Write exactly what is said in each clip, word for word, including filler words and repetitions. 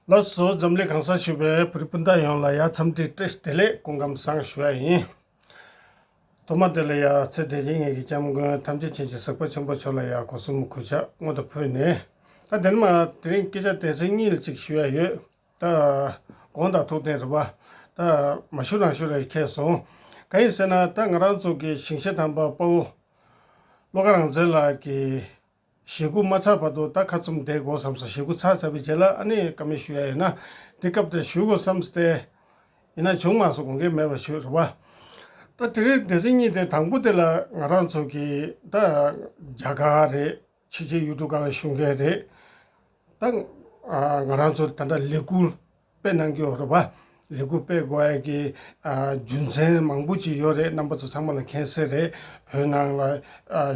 ལགས་སོ། འཛམ་གླིང་གང་སར་བཞུགས་པའི་བོད་རིགས་སྤུན་ཟླ་ཡོངས་ལ་ཡ་འཚམས་འདྲི་བཀྲ་ཤིས་བདེ་ལེགས་སྐུ་ཁམས་བཟང་ཞུ་ཡ་ཡིན། ཐོག་མ་དེ་ལ་ཡ་ཚེ་འདི་ཕྱི་གཉིས་ཀྱི་སྐྱབས་མགོན་ཐམས་ཅད་མཁྱེན་ཅིང་གཟིགས་པ་ཆེན་པོ་མཆོག་ལ་ཡ་སྒོ་གསུམ་གུས་ཕྱག་སྔོན་དུ་ཕུལ་ནས། ད་དེ་ནས་མ་དེ་རིང་སྐད་ཆ་དོན་ཚན་གཉིས་ལ་གཅིག་ཞུ་ཡ་ཡོད། ད་དགོངས་དག་ཐུགས་བདེན་རེད་པ། ད་མ་ཞུ་རང་ཞུ་རེ་ཁེལ་སོང་། གང་ཡིན་ཟེར་ན་ད་ང་རང་ཚོ་གི་ཞིང་གཤེགས་དམ་པ་དཔའ་བོ་བློ་དགའ་རང་བཙན་ལགས་ཀྱི་ཞེ་དགུ་མ་ཚར་བར་དུ་ད་ཁ་བཙུམ་བསྡད་དགོས་བསམ་སོང་། ཞེ་དགུ་ཚར་ཚར་བའི་རྗེས་ལ་ཨ་ནི་བཀའ་མོལ་ཞུ་ཡ་ཡོད་ན་འདི་སྐབས་དེ་ཞུ་དགོས་བསམ་སྟེ། ཡིན་ན་བྱུང་མ་སོང་། དགོངས་འགལ་མེད་པ་ཞུ་རེད་པ། ད་དེ་རིང་སྡེ་ཚན་གཉིས་དེ་དང་པོ་དེ་ལ་ང་རང་ཚོ་གི་ད་རྒྱ་གར་རེད། ཕྱི་རྒྱལ་ཡུལ་གྲུ་ཁག་ལ་བཞུགས་མཁན་རེད། ད་ང་རང་ཚོ་ད་ལྟ་ལས་འགུལ་སྤེལ་གནང་གི་ཡོད་རེད་པ། ལས་འགུལ་སྤེལ་དགོས་ཡ་གི་རྒྱུ་མཚན་མང་པོ་ཅིག་ཡོད་རེད། རྣམ་པ་ཚོ་ཚང་མ་ལ་མཁྱེན་གསལ་རེད། བོད་ནང་ལ་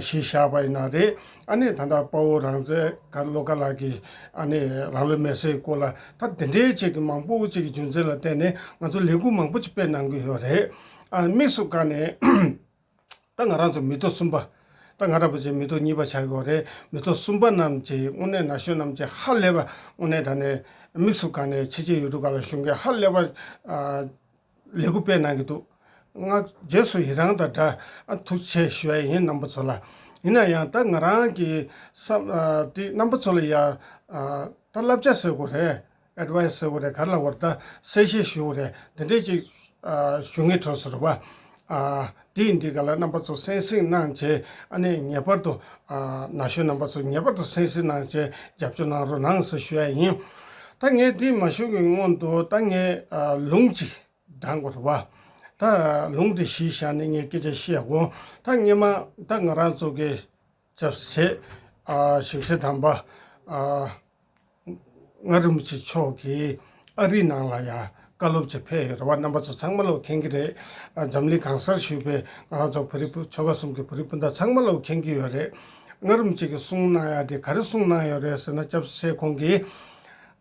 གཞི་བཞག་པ་ཡིན་ན་རེད། ཨ་ནི་ད་ལྟ་དཔའ་བོ་རང་བཙན་ག་བློ་དགའ་ལགས་ཀྱི་ཨ་ནི་རང་ལུས་མེར་སྲེག་སྐོར་ལ་ད་དེ་འདྲའི་ཅིག་གི་མང་པོ་ཅིག་གི་རྒྱུ་མཚན་ལ་བརྟེན་ནས་ང་ཚོ་ལས་འགུལ་མང་པོ་ཅིག་སྤེལ་གནང་གི་ཡོད་རེད། ཨ་དམིགས་སུ་བཀར་ནས། ད་ང་རང་ཚོ་མི་ཐོག་གསུམ་པ། ད་ང་འདྲ་པོ་ཅིག་མི་ཐོག་གཉིས་པ་ཆགས་ཀྱི་ཡོད་རེད། མི་ཐོག་གསུམ་པ་རྣམས་ཀྱིས་དངོས་གནས་ན་གཞོན་རྣམས་ཀྱིས་ཧ་ལས་པ་དངོས་གནས་དྲང་གནས་དམིགས་སུ་བཀར་ནས་ཕྱི་རྒྱལ་ཡུལ་གྲུ་ཁག་ལ་བཞུགས་མཁན་ཧ་ལས་པ་ཨ་ལས་འགུལ་སྤེལ་གནང་གི་འདུག་ང་རྗེས་སུ་ཡི་རང་དང་འདྲ། ཨ་ཐུགས་རྗེ་ཆེ་ཞུ་ཡ་ཡིན་རྣམ་པ་ཚོ་ལ། ཡིན་ན་ཡང་ད་ང་རང་གི་བསམ་ཨ་དེ་རྣམ་པ་ཚོ་ལ་ཡ་ཨ་ད་བསླབ་བྱ་ཟེར་དགོས་རེད། ཨེཌ་ཝའི་སི་ཟེར་དགོས་རེད། ག་རེ་ལབ་དགོས་རེད། ད་གསལ་བཤད་ཞུ་དགོས་རེད། དེ་འདྲས་ཅིག་ཨ་ཞུ་ངེས་འཕྲོད་སོང་རེད་པ། ཨ་དེ་ཡིན་དུས་ག་ལ་རྣམ་པ་ཚོ་གསན་གཟིགས་གནང་བྱས། ཨ་ནི་ངེས་པར་དུ་ཨ་ན་གཞོན་རྣམ་པ་ཚོ་ངེས་པར་དུ་གསན་གཟིགས་གནང་བྱས་རྒྱབ་སྐྱོར་གནང་རོགས་གནང་ཟེར་ཞུ་ཡ་ཡིན། ད་ངས་དེ་མ་ཞུ་གི་སྔོན་དུ་ད་ངས་ཨ་ལུང་ཅིག་དྲང་དགོས་རེད་པ། ད་ལུང་དེ་གཞི་བཞག་ནས་ངས་སྐད་ཆ་བཤད་ཡ་དགོས། ད་སྔས་མ་ད་ང་རང་ཚོ་གི་སྐྱབས་གསེར་ཨ་ཞིང་གཤེགས་དམ་པ་ཨ་མངའ་རིན་པོ་ཆེ་མཆོག་གིས་ཨ་རིའི་ནང་ལ་ཡང་བཀའ་སློབ་ཅིག་ཕེབས་ཡོད་རེད་པ། རྣམ་པ་ཚོ་ཚང་མ་ལོ་མཁྱེན་གྱི་རེད། ཨ་འཛམ་གླིང་གང་སར་བཞུགས་པའི་ང་རང་ཚོ་བོད་རིགས་ཆོལ་ཁ་གསུམ་གྱི་བོད་རིགས་སྤུན་ཟླ་ཚང་མ་ལོ་མཁྱེན་གྱི་ཡོད་རེད། མངའ་རིན་པོ་ཆེ་གིས་གསུངས་གནང་ཡ་དེ་ག་རེ་གསུངས་གནང་ཡོད་རེད་ཟེར་ན། སྐྱབས་གསེར་ཁོང་གིས་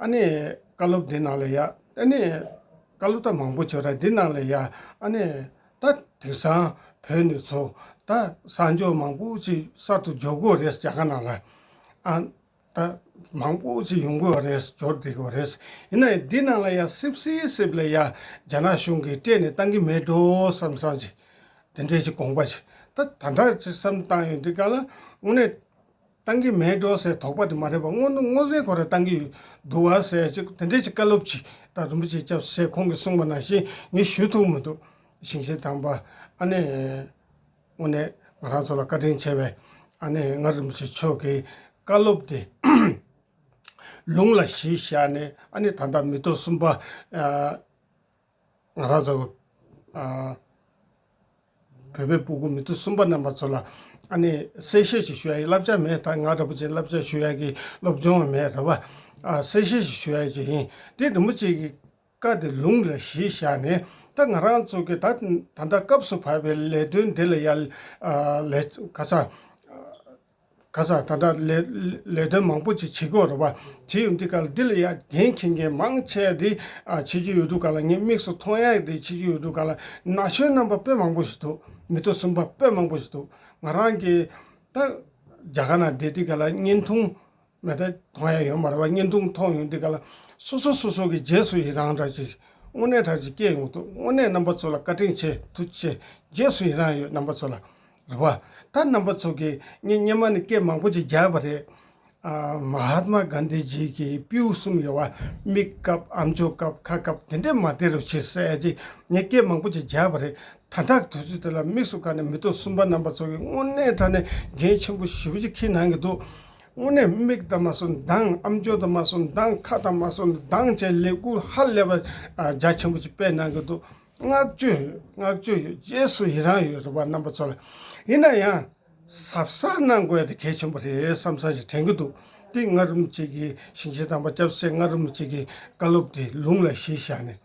ཨ་ནི་བཀའ་སློབ་འདི་ནང་ལ་ཡ་ཨ་ནི་བཀའ་སློབ་ད་མང་པོ་བྱས་རེད། འདི་ནང་ལ་ཡ་ཨ་ནི་ད་དེང་སང་བོད་ནས་ཚུར་ད་གསར་འབྱོར་མང་པོ་ཅིག་གསར་དུ་འབྱོར་གྱི་ཡོད་རེད། རྒྱ་གར་ནང་ལ་ཨ་ད་མང་པོ་ཅིག་ཡོང་གི་ཡོད་རེད། འབྱོར་བསྡད་ཀྱི་ཡོད་རེད། ཡིན་ན་ཡང་འདི་ནང་ལ་ཡ་སིབ་སིབ་སིབ་ལ་ཡ་རྒྱ་ནག་གཞུང་གིས་སྤྲད་ནས་བཏང་གི་མེད་འགྲོ་བསམ་བསམ་ཅིག་དེ་འདྲའི་ཅིག་དགོངས་པ་ཅིག་ད་ད་ལྟ་ཅིག་བསམ་བཏང་ཡོང་དུས་ག་ལ་དངོས་གནས་བཏང་གི་མེད་འགྲོ་ཟེར་དོགས་པ་དེ་མ་རེད་པ། དངོས་གནས་དངོས་གནས་ཁོ་རང་བཏང་གི་འདུག་བ་ཟེར་ཅིག་དེ་འདྲའི་ཅིག་བཀའ་སློབ་ཅིག་ད་རིན་པོ་ཆེ་སྐྱབས་གསེར་ཁོང་གིས་གསུངས་པ་ནང་བཞིན་ངས་ཞུ་ཐུབ་མི་འདུག་ཞིང་གཤེགས་དམ་པ་ཨ་ནི་དངོས་གནས་ང་རང་ཚོ་ལ་བཀའ་དྲིན་ཆེ་བའི་ཨ་ནི་མངའ་རིན་པོ་ཆེ་མཆོག་གི་བཀའ་སློབ་དེ་ལུང་ལ་གཞི་བཞག་ནས། ཨ་ནི་ད་ལྟ་མི་ཐོག་གསུམ་པ་ཨ་ང་རང་ཚོ་ཨ་བོད་པའི་སྤུ་གུ་མི་ཐོག་གསུམ་པ་རྣམ་པ་ཚོ་ལ་ཨ་ནི་གསལ་བཤད་ཅིག་ཞུ་ཡ་ཡིན། བསླབ་བྱ་མེད། ད་ང་འདྲ་པོ་ཅིག་བསླབ་བྱ་ཞུ་ཡ་གི་སློབ་སྦྱོང་མེད་རེད་པ། ཨ་གསལ་བཤད་ཅིག་ཞུ་ཡ་ཅིག་ཡིན། དེ་རིན་པོ་ཆེ་གི་བཀའ་དེ་ལུང་ལ་གཞི་བཞག་ནས་ད་ང་རང་ཚོ་གི་ད་ད་ལྟ་སྐབས་སུ་བབས་པའི་ལས་དོན་འདི་ལ་ཡ་ཨ་ལས་ཁ་ཚ་ཁ་ཚ་ད་ལྟ་ལས་ལས་དོན་མང་པོ་ཅིག་བྱེད་ཀྱི་ཡོད་རེད་པ། བྱེད་ཡོང་དུས་ག་ལ་འདི་ལ་ཡ་འགན་འཁྱེར་མཁན་མང་ཆེ་དེ་ཨ་ཕྱི་རྒྱལ་ཡུལ་གྲུ་ཁག་ལ་ངས་དམིགས་སུ་མཐོང་ཡ་དེ་ཕྱི་རྒྱལ་ཡུལ་གྲུ་ཁག་ལ་ན་གཞོན་རྣམ་པ་དཔེ་མང་པོ་ཞིག་འདུག་མི་ཐོག་གསུམ་པ་དཔེ་མང་པོ་ཞིག་འདུག་ང་རང་གི་ད་རྒྱ་གར་ནང་བསྡད་དུས་ག་ལ་བརྙན་ཐུང་མེད་ད་མཐོང་ཡ་ཡོད་མ་རེད་པ། བརྙན་ཐུང་མཐོང་ཡོང་དུས་ག་ལ་སོ་སོ་སོ་སོ་གི་རྗེས་སུ་ཡི་རང་འདྲ་ཅིག་དངོས་གནས་དྲག་ཅིག་སྐྱེས་ཡོང་འདུག་དངོས་གནས་རྣམ་པ་ཚོ་ལ་བཀའ་དྲིན་ཆེ། ཐུགས་རྗེ་ཆེ། རྗེས་སུ་ཡི་རང་ཡོད་རྣམ་པ་ཚོ་ལ་རེད་པ། ད་རྣམ་པ་ཚོ་གིས་ངས་སྔོན་མ་ནས་སྐད་མང་པོ་ཅིག་རྒྱག་པ་རེད། ཨ་མ་ཧཱ་ཏྨ་གྷན་དྷི་ཇི་གི་སྤྲེའུ་གསུམ་ཡོད་པ། མིག་བཀབ། ཨམ་ཅོག་བཀབ། ཁ་བཀབ། དེ་འདྲས་མ་བསྡད་རོགས་བྱེད་ཟེར་ཡ་ཅིག་ངས་སྐད་མང་པོ་ཅིག་རྒྱག་པ་རེད། ད་ལྟ་དུས་ཚོད་དེ་ལ་དམིགས་སུ་བཀར་ནས་མི་ཐོག་གསུམ་པ་རྣམ་པ་ཚོ་གིས་དངོས་གནས་དྲང་གནས་འགན་ཆེན་པོ་ཞེ་པོ་ཅིག་འཁྱེར་གནང་གི་འདུག་དངོས་གནས་མིག་དང་མ་སོན་མདངས། ཨམ་ཅོག་དང་མ་སོན་མདངས། ཁ་དང་མ་སོན་མདངས་བྱས་ལས་འགུལ་ཧ་ལས་པ་ཨ་རྒྱ་ཆེན་པོ་ཅིག་སྤེལ་གནང་གི་འདུག་བསྔགས་བརྗོད་ཡོད། བསྔགས་བརྗོད་ཡོད། རྗེས་སུ་ཡི་རང་ཡོད་རེད་པ་རྣམ་པ་ཚོ་ལ། ཡིན་ན་ཡང་གཟབ་གཟབ་གནང་དགོས་ཡ་དེ་གལ་ཆེན་པོ་རེད་བསམ་བསམ་ཞིག་དྲན་གྱི་འདུག་དེ་མངའ་རིན་པོ་ཆེ་གི་ཞིང་གཤེགས་དམ་པ་སྐྱབས་གསེར་མངའ་རིན་པོ་ཆེ་གི་བཀའ་སློབ་དེ་ལུང་ལ་གཞི་བཞག་ནས།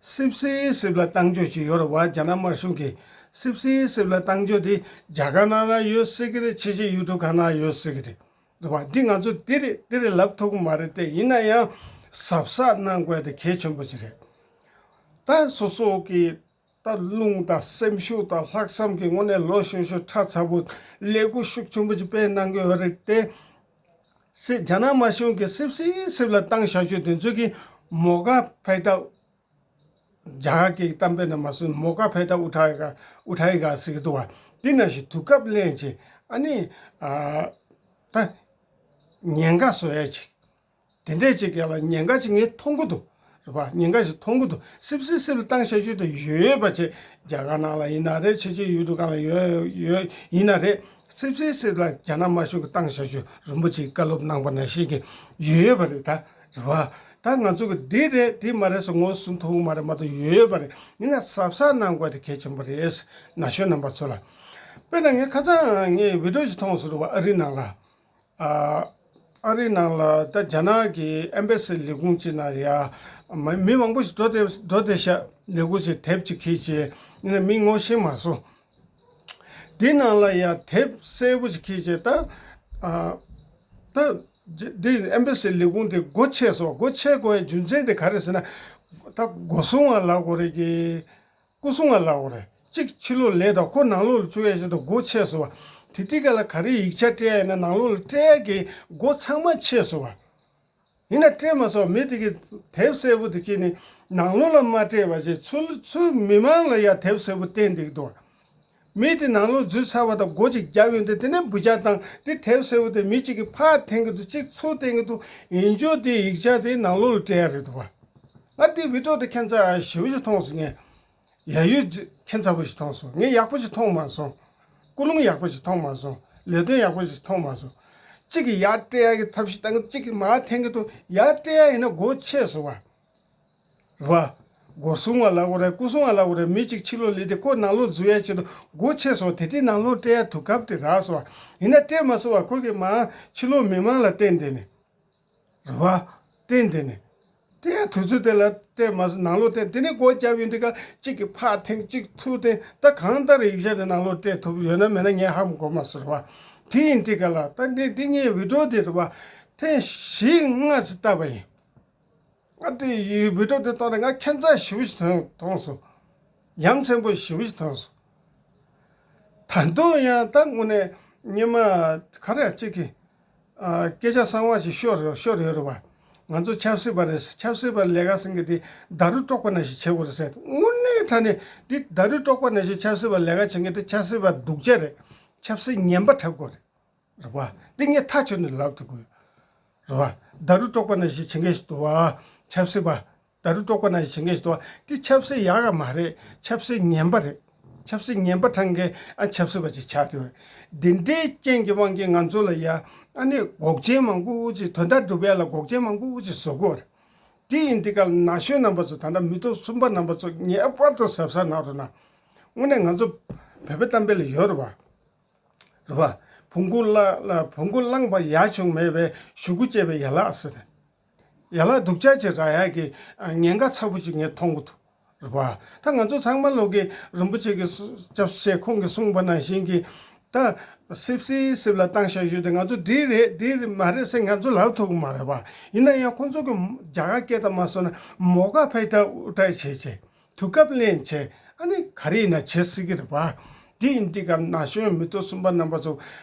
སིབ་སིབ་སིབ་ལ་བཏང་ཕྱོགས་ཅིག་ཡོད་རེད་པ། རྒྱ་ནག་དམར་གཞུང་གིས་སིབ་སིབ་སིབ་ལ་བཏང་ཕྱོགས་དེ་རྒྱ་གར་ནང་ལ་ཡོད་སྲིད་ཀྱི་རེད། ཕྱི་རྒྱལ་ཡུལ་གྲུ་གང་ན་ཡོད་སྲིད་ཀྱི་རེད། རེད་པ། འདི་ང་ཚོ་འདི་རེད་འདི་རེད་ལབ་ཐུབ་ཀྱི་མ་རེད་དེ། ཡིན་ན་ཡང་གཟབ་གཟབ་གནང་དགོས་དེ་གལ་ཆེན་པོ་ཅིག་རེད། ད་སོ་སོ་གི་ད་རླུང་དང་སེམས་ཤུགས་དང་ལྷག་བསམ་གྱི་ངོ་ནས་ལོ་གཞོན་གཞོན་ཁྲ་ཚ་པོ་ལས་འགུལ་ཤུགས་ཆེན་པོ་ཅིག་སྤེལ་གནང་གི་ཡོད་རེད་དེ། སྲིད་རྒྱ་ནག་དམར་གཞུང་གིས་སིབ་སིབ་སིབ་ལ་བཏང་བཞག་རྒྱུ་དེ་ཚོ་གིས་ མོ་ག་ཕའི་ཏ། རྒྱ་གར་གྱི་གཏམ་དཔེ་ནང་མ་སོང་མོ་ག་ཕའི་ཏ་ཨུ་ཐའི་ག་ཨུ་ཐའི་ག་ཟེར་གྱི་འདུག་བ། དེ་ནང་བཞིན་དུས་སྐབས་ལེན་བྱས་ཨ་ནི་ཨ་ད་ཉེན་ཁ་བཟོ་ཡ་ཅིག་དེ་འདྲས་ཅིག་ག་ལ་ཉེན་ཁ་ཅིག་ངས་མཐོང་གི་འདུག་རེད་པ། ཉེན་ཁ་ཞིག་མཐོང་གི་འདུག་སིབ་སིབ་སིབ་ལ་བཏང་བཞག་རྒྱུ་དེ་ཡོད་ཡོད་པ་བྱས། རྒྱ་གར་ནང་ལ་ཡིན་ན་རེད། ཕྱི་རྒྱལ་ཡུལ་གྲུ་སྒང་ལ་ཡོད་ཡོད་ཡིན་ན་རེད། སིབ་སིབ་སིབ་ལ་རྒྱ་ནག་དམར་གཞུང་གིས་བཏང་བཞག་རྒྱུ་རིན་པོ་ཆེའི་བཀའ་སློབ་གནང་པ་ནང་བཞིན་གྱི་ཡོད་ཡོད་པ་རེད་ད། རེད་པ། ད་ང་ཚོ་གི་འདི་རེད་འདི་མ་རེད་ཟེར་ངོས་བཟུང་ཐུབ་ཀྱི་མ་རེད་མ་གཏོགས་ཡོད་ཡོད་པ་རེད། ཡིན་ན་གཟབ་གཟབ་གནང་དགོས་དེ་གལ་ཆེན་པོ་རེད། ན་གཞོན་རྣམ་པ་ཚོ་ལ། དཔེར་ན་ངས་ཁ་སང་ངས་བི་ཌིའོ་ཞིག་མཐོང་སོང་རེད་པ། ཨ་རི་ནང་ལ། ཨ་ཨ་རི་ནང་ལ་ད་རྒྱ་ནག་གི་ཨེམ་བྷ་སི་ལས་ཁུངས་ཅིག་ནང་ཡ་མ་མི་མང་པོ་ཞིག་འགྲོ་བསྡད་འགྲོ་བསྡད་ཤག་ལས་ཁུངས་ཅིག་དེབ་ཅིག་ཁྱེར་བྱས་ཡིན་ན་མི་ངོ་ཤེས་མ་སོང་། དེ་ནང་ལ་ཡ་དེབ་གསལ་པོ་ཞིག་ཁྱེར་བྱས་ད་ཨ་ད་འདི་ཨེམ་བྷ་སི་ལས་ཁུངས་དེ་སྒོ་ཕྱེ་སོང་། སྒོ་ཕྱེ་དགོས་ཡ་རྒྱུ་མཚན་དེ་ག་རེ་ཟེར་ན། ད་སྒོ་སྲུང་བ་ལབ་དགོས་རེད་གི་སྐུ་སྲུང་བ་ལབ་དགོས་རེད། གཅིག་ཕྱི་ལོགས་ལས་དང་ཁོ་ནང་ལོགས་ལ་བཅུག་ཡ་ཆེད་དུ་སྒོ་ཕྱེ་སོང་བ། དེ་དུས་ག་ལ་ག་རེ་ཡིག་ཆ་སྤྲད་ཡ་ཡིན་ན་ནང་ལོགས་ལ་སྤྲད་ཡ་གི་སྒོ་ཚང་མ་ཕྱེ་སོང་བ། ཡིན་ན་སྤྲད་མ་སོང་བ། མི་དེ་གི་དེབ་གསལ་པོ་དེ་ཁྱེར་ནས་ནང་ལོགས་ལ་མ་སྤྲད་པ་བྱས་ཚུར་ཚུར་མི་མང་ལ་ཡ་དེབ་གསལ་པོ་བསྟན་བསྡད་ཀྱི་འདུག་བ། མི་དེ་ནང་ལོགས་འཛུལ་ཚར་བ་དང་སྒོ་ཅིག་བརྒྱབ་ཡོང་དུས་དེ་ནས་འབུད་རྒྱག་བཏང་། དེ་དེབ་གསལ་པོ་དེ་མི་གཅིག་གིས་ཕར་འཐེན་གྱི་འདུག་གཅིག་ཚུར་འཐེན་གྱི་འདུག་ཡིན་རྒྱུ་དེ་ཡིག་ཆ་དེ་ནང་ལོགས་ལ་སྤྲད་ཡ་རེད་འདུག་བ། ང་དེ་བི་ཌིའོ་དེ་ཁྱད་མཚར་ཞེ་པོ་ཞིག་མཐོང་སོང་ངས། ཡ་ཡུལ་ཅིག་ཁྱད་མཚར་པོ་ཞིག་མཐོང་སོང་། ངས་ཡག་པོ་ཞིག་མཐོང་མ་སོང་། ཀུན་སློང་ཡག་པོ་ཞིག་མཐོང་མ་སོང་། ལས་དོན་ཡག་པོ་ཞིག་མཐོང་མ་སོང་། གཅིག་གིས་ཡར་སྤྲད་ཡ་གི་ཐབས་ཤེས་བཏང་། གཅིག་གིས་མར་འཐེན་གྱི་འདུག་ཡར་སྤྲད་ཡ་ཡིན་ན་སྒོ་ཕྱེ་སོང་བ། རེད་པ། སྒོ་སྲུང་བ་ལབ་དགོས་རེད། སྐུ་སྲུང་བ་ལབ་དགོས་རེད། མི་གཅིག་ཕྱི་ལོགས་ལས་དེ་ཁོ་ནང་ལོགས་འཛུལ་ཡ་ཆེད་དུ་སྒོ་ཕྱེ་སོང་། དེ་དུས་ནང་ལོགས་སྤྲད་ཡ་དུས་སྐབས་དེ་རག་སོང་བ། ཡིན་ན་སྤྲད་མ་སོང་བ། ཁོ་གིས་མར་ཕྱི་ལོགས་མི་མང་ལ་བསྟན་བསྡད་ནས། རེད་པ། བསྟན་བསྡད་ནས། སྤྲད་ཡ་དུས་ཚོད་དེ་ལ་སྤྲད་མ་སོང་། ནང་ལོགས་བསྟན། དེ་ནས་སྒོ་བརྒྱབ་ཡོང་དུས་ག་གཅིག་གིས་ཕར་འཐེན་གཅིག་ཚུར་འཐེན། ད་གང་ལྟར་ཡིག་ཆ་དེ་ནང་ལོགས་སྤྲད་ཐུབ་ཡོད་ན་མེད་ན་ངས་ཧ་མ་གོ་མ་སོང་རེད་པ། དེ་ཡིན་དུས་ག་ལ་ད་འདི་འདི་ངས་བི་ཌིའོ་འདི་རེད་པ། ཐེངས་བཞི་ལྔ་ཙམ་བལྟས་པ་ཡིན། ང་དེ་ཡི་བི་ཌིའོ་དེ་གཏོང་རེད། ང་ཁྱད་མཚར་ཞེ་པོ་ཞིག་མཐོང་མཐོང་སོང་། ཡ་མཚན་པོ་ཞེ་པོ་ཞིག་མཐོང་སོང་། ད་དུང་ཡང་ད་དངོས་གནས་སྔོན་མ་ག་རེ་གཅིག་གིས་ཨ་སྐད་ཆ་གསང་བ་ཞིག་ཤོར་ཤོར་ཡོད་རེད་པ། ང་ཚོ་ཆབ་སྲིད་པ་རེད། ཆབ་སྲིད་པ་ལས་ཀ་ཟེར་མཁན་དེ་ཌཱ་རུ་དཀྲོག་པ་ནང་བཞིན་བྱེད་དགོས་རེད་ཟེར། དངོས་གནས་དྲང་གནས་འདི་ཌཱ་རུ་དཀྲོག་པ་ནང་བཞིན་ཆབ་སྲིད་པ་ལས་ཀ་བྱེད་མཁན་དེ་ཆབ་སྲིད་པ་སྡུག་ཅག་རེད། ཆབ་སྲིད་ངན་པ་འཁྲབ་དགོས་རེད། རེད་པ། འདི་ངས་ཐག་ཆོད་ནས་ལབ་ཐུབ་དགོས། རེད་པ། ཌཱ་རུ་དཀྲོག་པ་ནང་བཞིན་བྱེད་མཁན་ཞིག་འདུག་པ། ཆབ་སྲིད་པ། ཌཱ་རུ་དཀྲོག་པ་ནང་བཞིན་བྱེད་མཁན་ཞིག་འདུག་པ། འདི་ཆབ་སྲིད་ཡག་ག་མ་རེད། ཆབ་སྲིད་ངན་པ་རེད། ཆབ་སྲིད་ངན་པ་འཁྲབ་མཁན་ཨ་ཆབ་སྲིད་པ་ཅིག་ཆགས་བསྡད་ཡོད་རེད། འདི་འདྲའི་རྐྱེན་གྱི་དབང་གིས་ང་ཚོ་ལ་ཡ་ཨ་ནི་འགོག་རྐྱེན་མང་པོ་ཅིག་དོན་དག་སྒྲུབ་ཡ་ལ་འགོག་རྐྱེན་མང་པོ་ཅིག་བཟོ་གི་ཡོད་རེད། དེ་ཡིན་དུས་ག་ལ་ན་གཞོན་རྣམ་པ་ཚོ། ད་ལྟ་མི་ཐོག་གསུམ་པ་རྣམ་པ་ཚོ་ངེས་པར་དུ་གཟབ་གཟབ་གནང་རོགས་གནང་། དངོས་གནས་ང་ཚོ་བོད་པའི་གཏམ་དཔེ་ལ་ཡོད་རེད་པ། རེད་པ། བོང་ཀུ་བརླག་ལ་བོང་ཀུ་བརླག་པ་ཡག་བྱུང་མེད་པའི་གཞུག་གུ་བཅད་པའི་ཡན་ལག་ཟེར་ནས། ཡན་ལག་སྡུག་ཅག་ཅིག་རག་ཡག་གི་ཉེན་ཁ་ཚ་པོ་ཅིག་ངས་མཐོང་གི་འདུག་རེད་པ། ད་ང་ཚོ་ཚང་མ་ལོག་གི་རིན་པོ་ཆེ་གི་སྐྱབས་ཆེ་ཁོང་གིས་གསུངས་པ་ནང་བཞིན་གྱི་ད་སིབ་སིབ་སིབ་ལ་བཏང་བཞག་ཡོད་དེ། ང་ཚོ་འདི་རེད་འདི་རེད་མ་རེད་ཟེར་ང་ཚོ་ལབ་ཐུབ་ཀྱི་མ་རེད་པ། ཡིན་ན་ཡང་ཁོང་ཚོ་གི་རྒྱ་གར་སྐད་དང་མ་སོང་ན་མོ་ག་ཕའི་ཏ་ཨུ་ཏའི་བྱས་བྱས། དུས་སྐབས་ལེན་བྱས། ཨ་ནི་ག་རེ་ཡིན་ན་བྱེད་སྲིད་ཀྱི་རེད་པ། དེ་ཡིན་དུས་ག་ན་གཞོན་མི་ཐོག་གསུམ་པ་རྣམ་པ་ཚོ་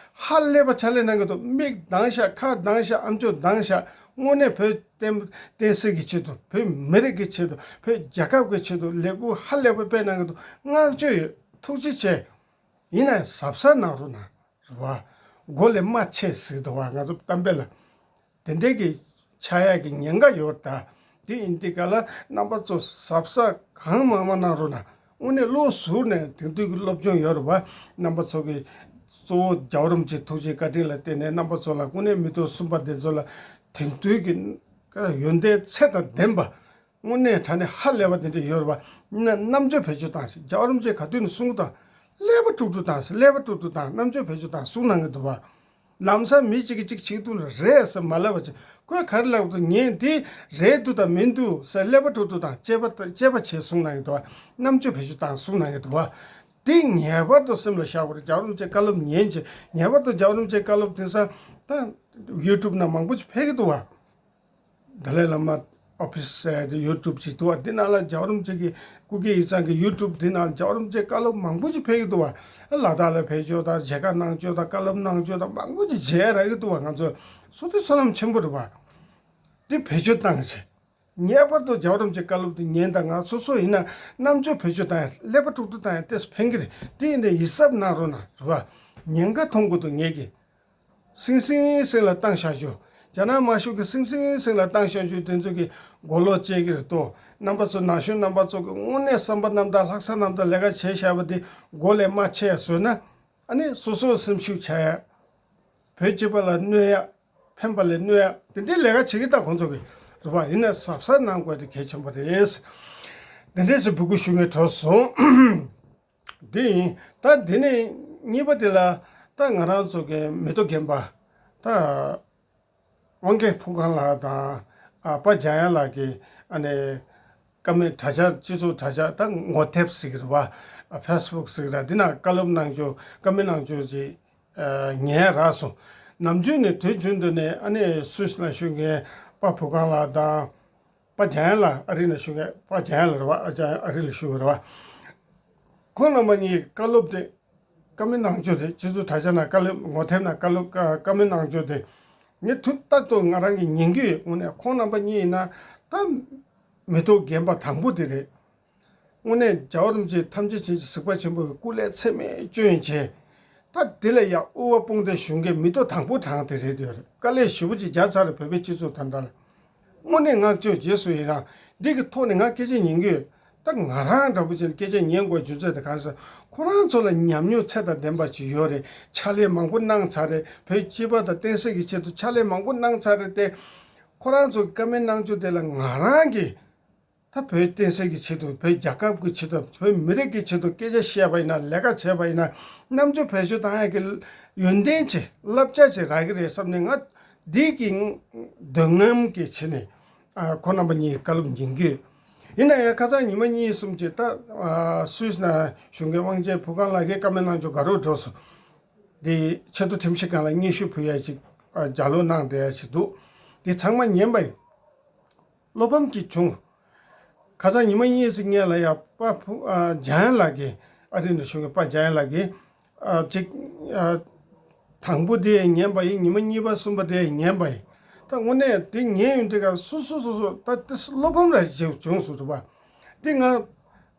ཧ་ལས་པ་ཕྱག་ལས་གནང་གི་འདུག་མིག་གདངས་ཤག་ཁ་གདངས་ཤག་ཨམ་ཅོག་གདངས་ཤག་དངོས་གནས་བོད་བསྟན་བསྟན་སྲིད་ཀྱི་ཆེད་དུ། བོད་མི་རིགས་ཀྱི་ཆེད་དུ། བོད་རྒྱལ་ཁབ་ཀྱི་ཆེད་དུ་ལས་འགུལ་ཧ་ལས་པ་སྤེལ་གནང་གི་འདུག་བསྔགས་བརྗོད་ཡོད། ཐུགས་རྗེ་ཆེ། ཡིན་ན་གཟབ་གཟབ་གནང་རོགས་གནང་། རེད་པ། མགོ་ལས་མར་ཆད་ཟེར་གྱི་འདུག་པ། ང་ཚོ་གཏམ་དཔེ་ལ། དེ་འདྲའི་གི་ཆགས་ཡག་གི་ཉེན་ཁ་ཡོད་ད། དེ་ཡིན་དུས་ག་ལ་རྣམ་པ་ཚོ་གཟབ་གཟབ་གང་མང་མང་གནང་རོགས་གནང་། དངོས་གནས་བློ་གཟུར་ནས་དེང་དུས་ཀྱི་སློབ་སྦྱོང་ཡོད་རེད་པ། རྣམ་པ་ཚོ་གི་གཙོ་བོ་རྒྱལ་བ་རིན་པོ་ཆེའི་ཐུགས་རྗེ་བཀའ་དྲིན་ལ་བརྟེན་ནས་རྣམ་པ་ཚོ་ལ། དངོས་གནས་མི་ཐོག་གསུམ་པ་དེ་ཚོ་ལ་དེང་དུས་ཀྱི་ཡོན་ཏན་ཚད་དང་ལྡན་པ། དངོས་གནས་དྲང་གནས་ཧ་ལས་པ་དེ་འདྲ་ཡོད་རེད་པ། ཡིན་ན་རྣམ་དཔྱོད་བེད་སྤྱོད་བཏང་ཞིག་རྒྱལ་བ་རིན་པོ་ཆེས་ག་དུས་ནས་གསུང་གི་དང་། ཀླད་པ་དཀྲུག་དཀྲུག་བཏང་ཞིག་ཀླད་པ་དཀྲུག་དཀྲུག་བཏང་། རྣམ་དཔྱོད་བེད་སྤྱོད་བཏང་གསུང་གནང་གི་འདུག་པ། ལམ་སང་མི་གཅིག་གིས་གཅིག་བྱེད་ཀྱི་འདུག་ལ་རེད་ཟེར་མ་ལབ་པ་བྱས། ཁོས་ག་རེ་ལབ་འདུག་ངས་འདི་རེད་འདུག་དང་མི་འདུག་ཟེར་ཀླད་པ་དཀྲུག་དཀྲུག་དང་དཔྱད་པ་དཔྱད་པ་བྱས་གསུང་གནང་གི་འདུག་པ། རྣམ་དཔྱོད་བེད་སྤྱོད་བཏང་གསུང་གནང་གི་འདུག་པ། འདི་ངེས་པར་དུ་སེམས་ལ་བཞག་དགོས་རེད། རྒྱལ་བ་རིན་པོ་ཆེའི་བཀའ་སློབ་ཉན་བྱས། ངེས་པར་དུ་རྒྱལ་བ་རིན་པོ་ཆེའི་བཀའ་སློབ་དེང་སང་ད་ཡུ་ཊུབ་ནང་མང་པོ་ཞིག་ཕེབས་ཀྱི་འདུག་པ། དཱ་ལའི་བླ་མ་ཨོ་ཕི་སི་ཟེར་ཡུ་ཊུབ་ཅིག་འདུག་པ། འདི་ནང་ལ་རྒྱལ་བ་རིན་པོ་ཆེ་གི་སྐུ་སྒེར་ཡིག་ཚང་གི་ཡུ་ཊུབ་འདི་ནང་རྒྱལ་བ་རིན་པོ་ཆེའི་བཀའ་སློབ་མང་པོ་ཅིག་ཕེབས་ཀྱི་འདུག་པ། ལ་དྭགས་ལ་ཕེབས་ཕྱོགས་དང་། མཇལ་ཁ་གནང་ཕྱོགས་དང་། བཀའ་སློབ་གནང་ཕྱོགས་དང་། མང་པོ་ཅིག་མཇལ་རག་གི་འདུག་པ། ང་ཚོ་བསོད་བདེ་བསོད་ནམས་ཆེན་པོ་རེད་པ། འདི་བེད་སྤྱོད་བཏང་བྱས། ངེས་པར་དུ་རྒྱལ་བ་རིན་པོ་ཆེའི་བཀའ་སློབ་དེ་ཉན་དང་། ང་སོ་སོ་ཡིན་ན་རྣམ་དཔྱོད་བེད་སྤྱོད་བཏང་ཡ། ཀླད་པ་དཀྲུག་དཀྲུག་བཏང་ཡ་ཏོག་ཙམ་ཕན་གྱི་རེད། དེ་ཡིན་ནའི་ཡིད་གཟབ་གནང་རོགས་གནང་། རེད་བ། ཉེན་ཁ་མཐོང་གི་འདུག་ངེད་ཀྱིས། སིང་སིང་སིང་ལ་བཏང་བཞག་རྒྱུ། རྒྱ་ནག་དམར་ཤོག་གི་སིང་སིང་སིང་ལ་བཏང་བཞག་རྒྱུ་དེ་ཚོ་གི་མགོ་ལོག་བཅད་ཀྱི་རེད་དོ། རྣམ་པ་ཚོ་ན་གཞོན་རྣམ་པ་ཚོ་གི་དངོས་གནས་བསམ་པ་རྣམ་དག་ལྷག་བསམ་རྣམ་དག་ལས་ཀ་བྱས་བཞག་པ་དེ་མགོ་ལས་མ་ཆད་བཟོས་ན། ཨ་ནི་སོ་སོ་སེམས་ཤུགས་ཆག་ཡ། བོད་སྤྱི་པ་ལ་གནོད་ཡ། ཕན་པ་ལས་གནོད་ཡ། དེ་འདྲའི་ལས་ཀ་བྱེད་ཀྱི་ད་ཁོང་ཚོ་གི། རེད་བ། ཡིན་ན་གཟབ་གཟབ་གནང་དགོས་དེ་གལ་ཆེན་པོ་རེད། དེ་འདྲས་སུ་འབོད་སྐུལ་ཞུ་མཁན་གྲོགས་སོང་། དེ་ཡིན། ད་དེ་ནས་གཉིས་པ་དེ་ལ། ད་ང་རང་ཚོ་གི་མེ་ཏོག་རྒན་པ། ད་དབང་རྒྱལ་ཕུན་ཁང་ལགས་དང་། ཨ། པ་འཇམ་དབྱངས་ལགས་ཀྱི་ཨ་ནི་བཀའ་མོལ་དྲ་འཇགས། སྤྱི་ཚོགས་དྲ་འཇགས། ད་ངོ་དེབ་ཟེར་གྱི་རེད་བ། ཨ། ཕེ་སི་བུག་ཟེར་གྱི་རེད། འདི་ན་བཀའ་སློབ་གནང་རྒྱུ། བཀའ་མོལ་གནང་རྒྱུ་ཅིག་ཨ། ཉན་རག་སོང་། ནམ་རྒྱུན་ནས་དུས་རྒྱུན་དུ་ནས་ཨ་ནི་སུད་སི་ལ་བཞུགས་མཁན་པ་ཕུན་ཁང་ལགས་དང་། པ་འཇམ་དབྱངས་ལགས། ཨ་རི་ནས་བཞུགས་མཁན་པ་འཇམ་དབྱངས་ལགས་རེད་བ། ཨ་ཅག་ཨ་རི་ལ་བཞུགས་རེད་བ། ཁོང་རྣམ་པ་གཉིས་བཀའ་སློབ་དེ། བཀའ་མོལ་གནང་རྒྱུ་དེ། སྤྱི་ཚོགས་དྲ་འཇགས་ནང་བཀའ་སློབ། ངོ་དེབ་ནང་བཀའ་སློབ། བཀའ་མོལ་གནང་རྒྱུ་དེ་ངས་དུས་རྟག་ཏུ་ང་རང་གིས་ཉན་གྱི་ཡོད། དངོས་གནས་ཁོང་རྣམ་པ་གཉིས་ཡིན་ན་ད་མེ་ཏོག་རྒན་པ་དང་པོ་དེ་རེད། དངོས་གནས་རྒྱལ་བ་རིན་པོ་ཆེ་ཐམས་ཅད་མཁྱེན་ཅིང་གཟིགས་པ་ཆེན་པོ་གི་སྐུ་ལས་ཚད་མེད་སྐྱོན་བྱས། ད་དེ་ལ་ཡང་དབུ་བ་དཔུང་སྡེ་གཞུང་གི་མེ་ཏོག་དང་པོ་དྲངས་དེ་རེད། དེ་རེད། དཀའ་ལས་ཞེ་པོ་ཅིག་རྒྱག་ཚར་རེད། བོད་པའི་སྤྱི་ཚོགས་ད་ལྟ་ལ། དངོས་གནས་བསྔགས་བརྗོད་རྗེས་སུ་ཡི་རང་། འདི་གི་ཐོག་ནས་ང་སྐད་ཆ་ཉན་གྱི་ཡོད། ད་ང་རང་འདྲ་པོ་ཅིག་སྐད་ཆ་ཉན་དགོས་རྒྱུ་མཚན་དེ་གང་ཟེར། ཁོ་རང་ཚོ་ལ་ཉམས་མྱོང་ཚད་དང་ལྡན་པ་ཅིག་ཡོད་རེད། ཕྱག་ལས་མང་པོ་གནང་ཚར་རེད། བོད་སྤྱི་པ་དང་བསྟན་སྲིད་ཀྱི་ཆེད་དུ་ཕྱག་ལས་མང་པོ་གནང་ཚར་རེད་དེ། ཁོ་རང་ཚོ་བཀའ་མོལ་གནང་རྒྱུ་དེ་ལ་ང་རང་གིས། ད་བོད་བསྟན་སྲིད་ཀྱི་ཆེད་དུ། བོད་རྒྱལ་ཁབ་ཀྱི་ཆེད་དུ། བོད་མི་རིགས་ཀྱི་ཆེད་དུ་སྐད་ཆ་བཤད་པ་ཡིན་ན། ལས་ཀ་བྱས་པ་ཡིན་ན། རྣམ་དཔྱོད་བེད་སྤྱོད་བཏང་ཡག་གི་ཡོན་ཏན་ཅིག་བསླབ་བྱ་ཅིག་རག་གི་རེད་བསམ་ནས། ང་འདི་གི་འདོད་རྔམ་གྱི་ཆེད་ནས། ཨ། ཁོང་རྣམ་པ་གཉིས་བཀའ་སློབ་ཉན་གྱི་ཡོད། ཡིན་ན་ཡང་ཁ་སང་ཉི་མ་གཉིས་གསུམ་ཅིག་ད། ཨ། སུད་སི་ནང་བཞུགས་མཁན་དབང་རྒྱལ་ཕུན་ཁང་ལགས་ཀྱིས་བཀའ་མོལ་གནང་རྒྱུ་དགའ་རབ་འགྲོ་སོང་། འདི་ཆེས་མཐོ་ཁྲིམས་ཞིབ་ཁང་ལ་སྙན་ཞུ་ཕུལ་ཡ་ཅིག་ཨ། ལྗགས་ཀློག་གནང་བསྡད་ཡ་ཅིག་འདུག་འདི་ཚང་མ་ཉན་པ་ཡིན། བློ་ཕམ་གྱིས་བྱུང་། ཁ་སང་ཉི་མ་གཉིས་ཙམ་སྔོན་ལ་ཡ་པ་ཕུ། ཨ། འཇམ་དབྱངས་ལགས་ཀྱིས། ཨ་རི་ནས་བཞུགས་མཁན་པ་འཇམ་དབྱངས་ལགས་ཀྱིས། ཨ། ཅིག་ཨ། དང་པོ་དེ་ཉན་པ་ཡིན། ཉི་མ་གཉིས་པ་གསུམ་པ་དེ་ཉན་པ་ཡིན། ད་དངོས་གནས་དེ་ཉན་ཡོང་དུས་ཀ་སོ་སོ་སོ་སོ་ད་དེ་བློ་ཕམ་ར་ཅིག་བྱུང་སོང་། རེད་པ། དེ་ང་།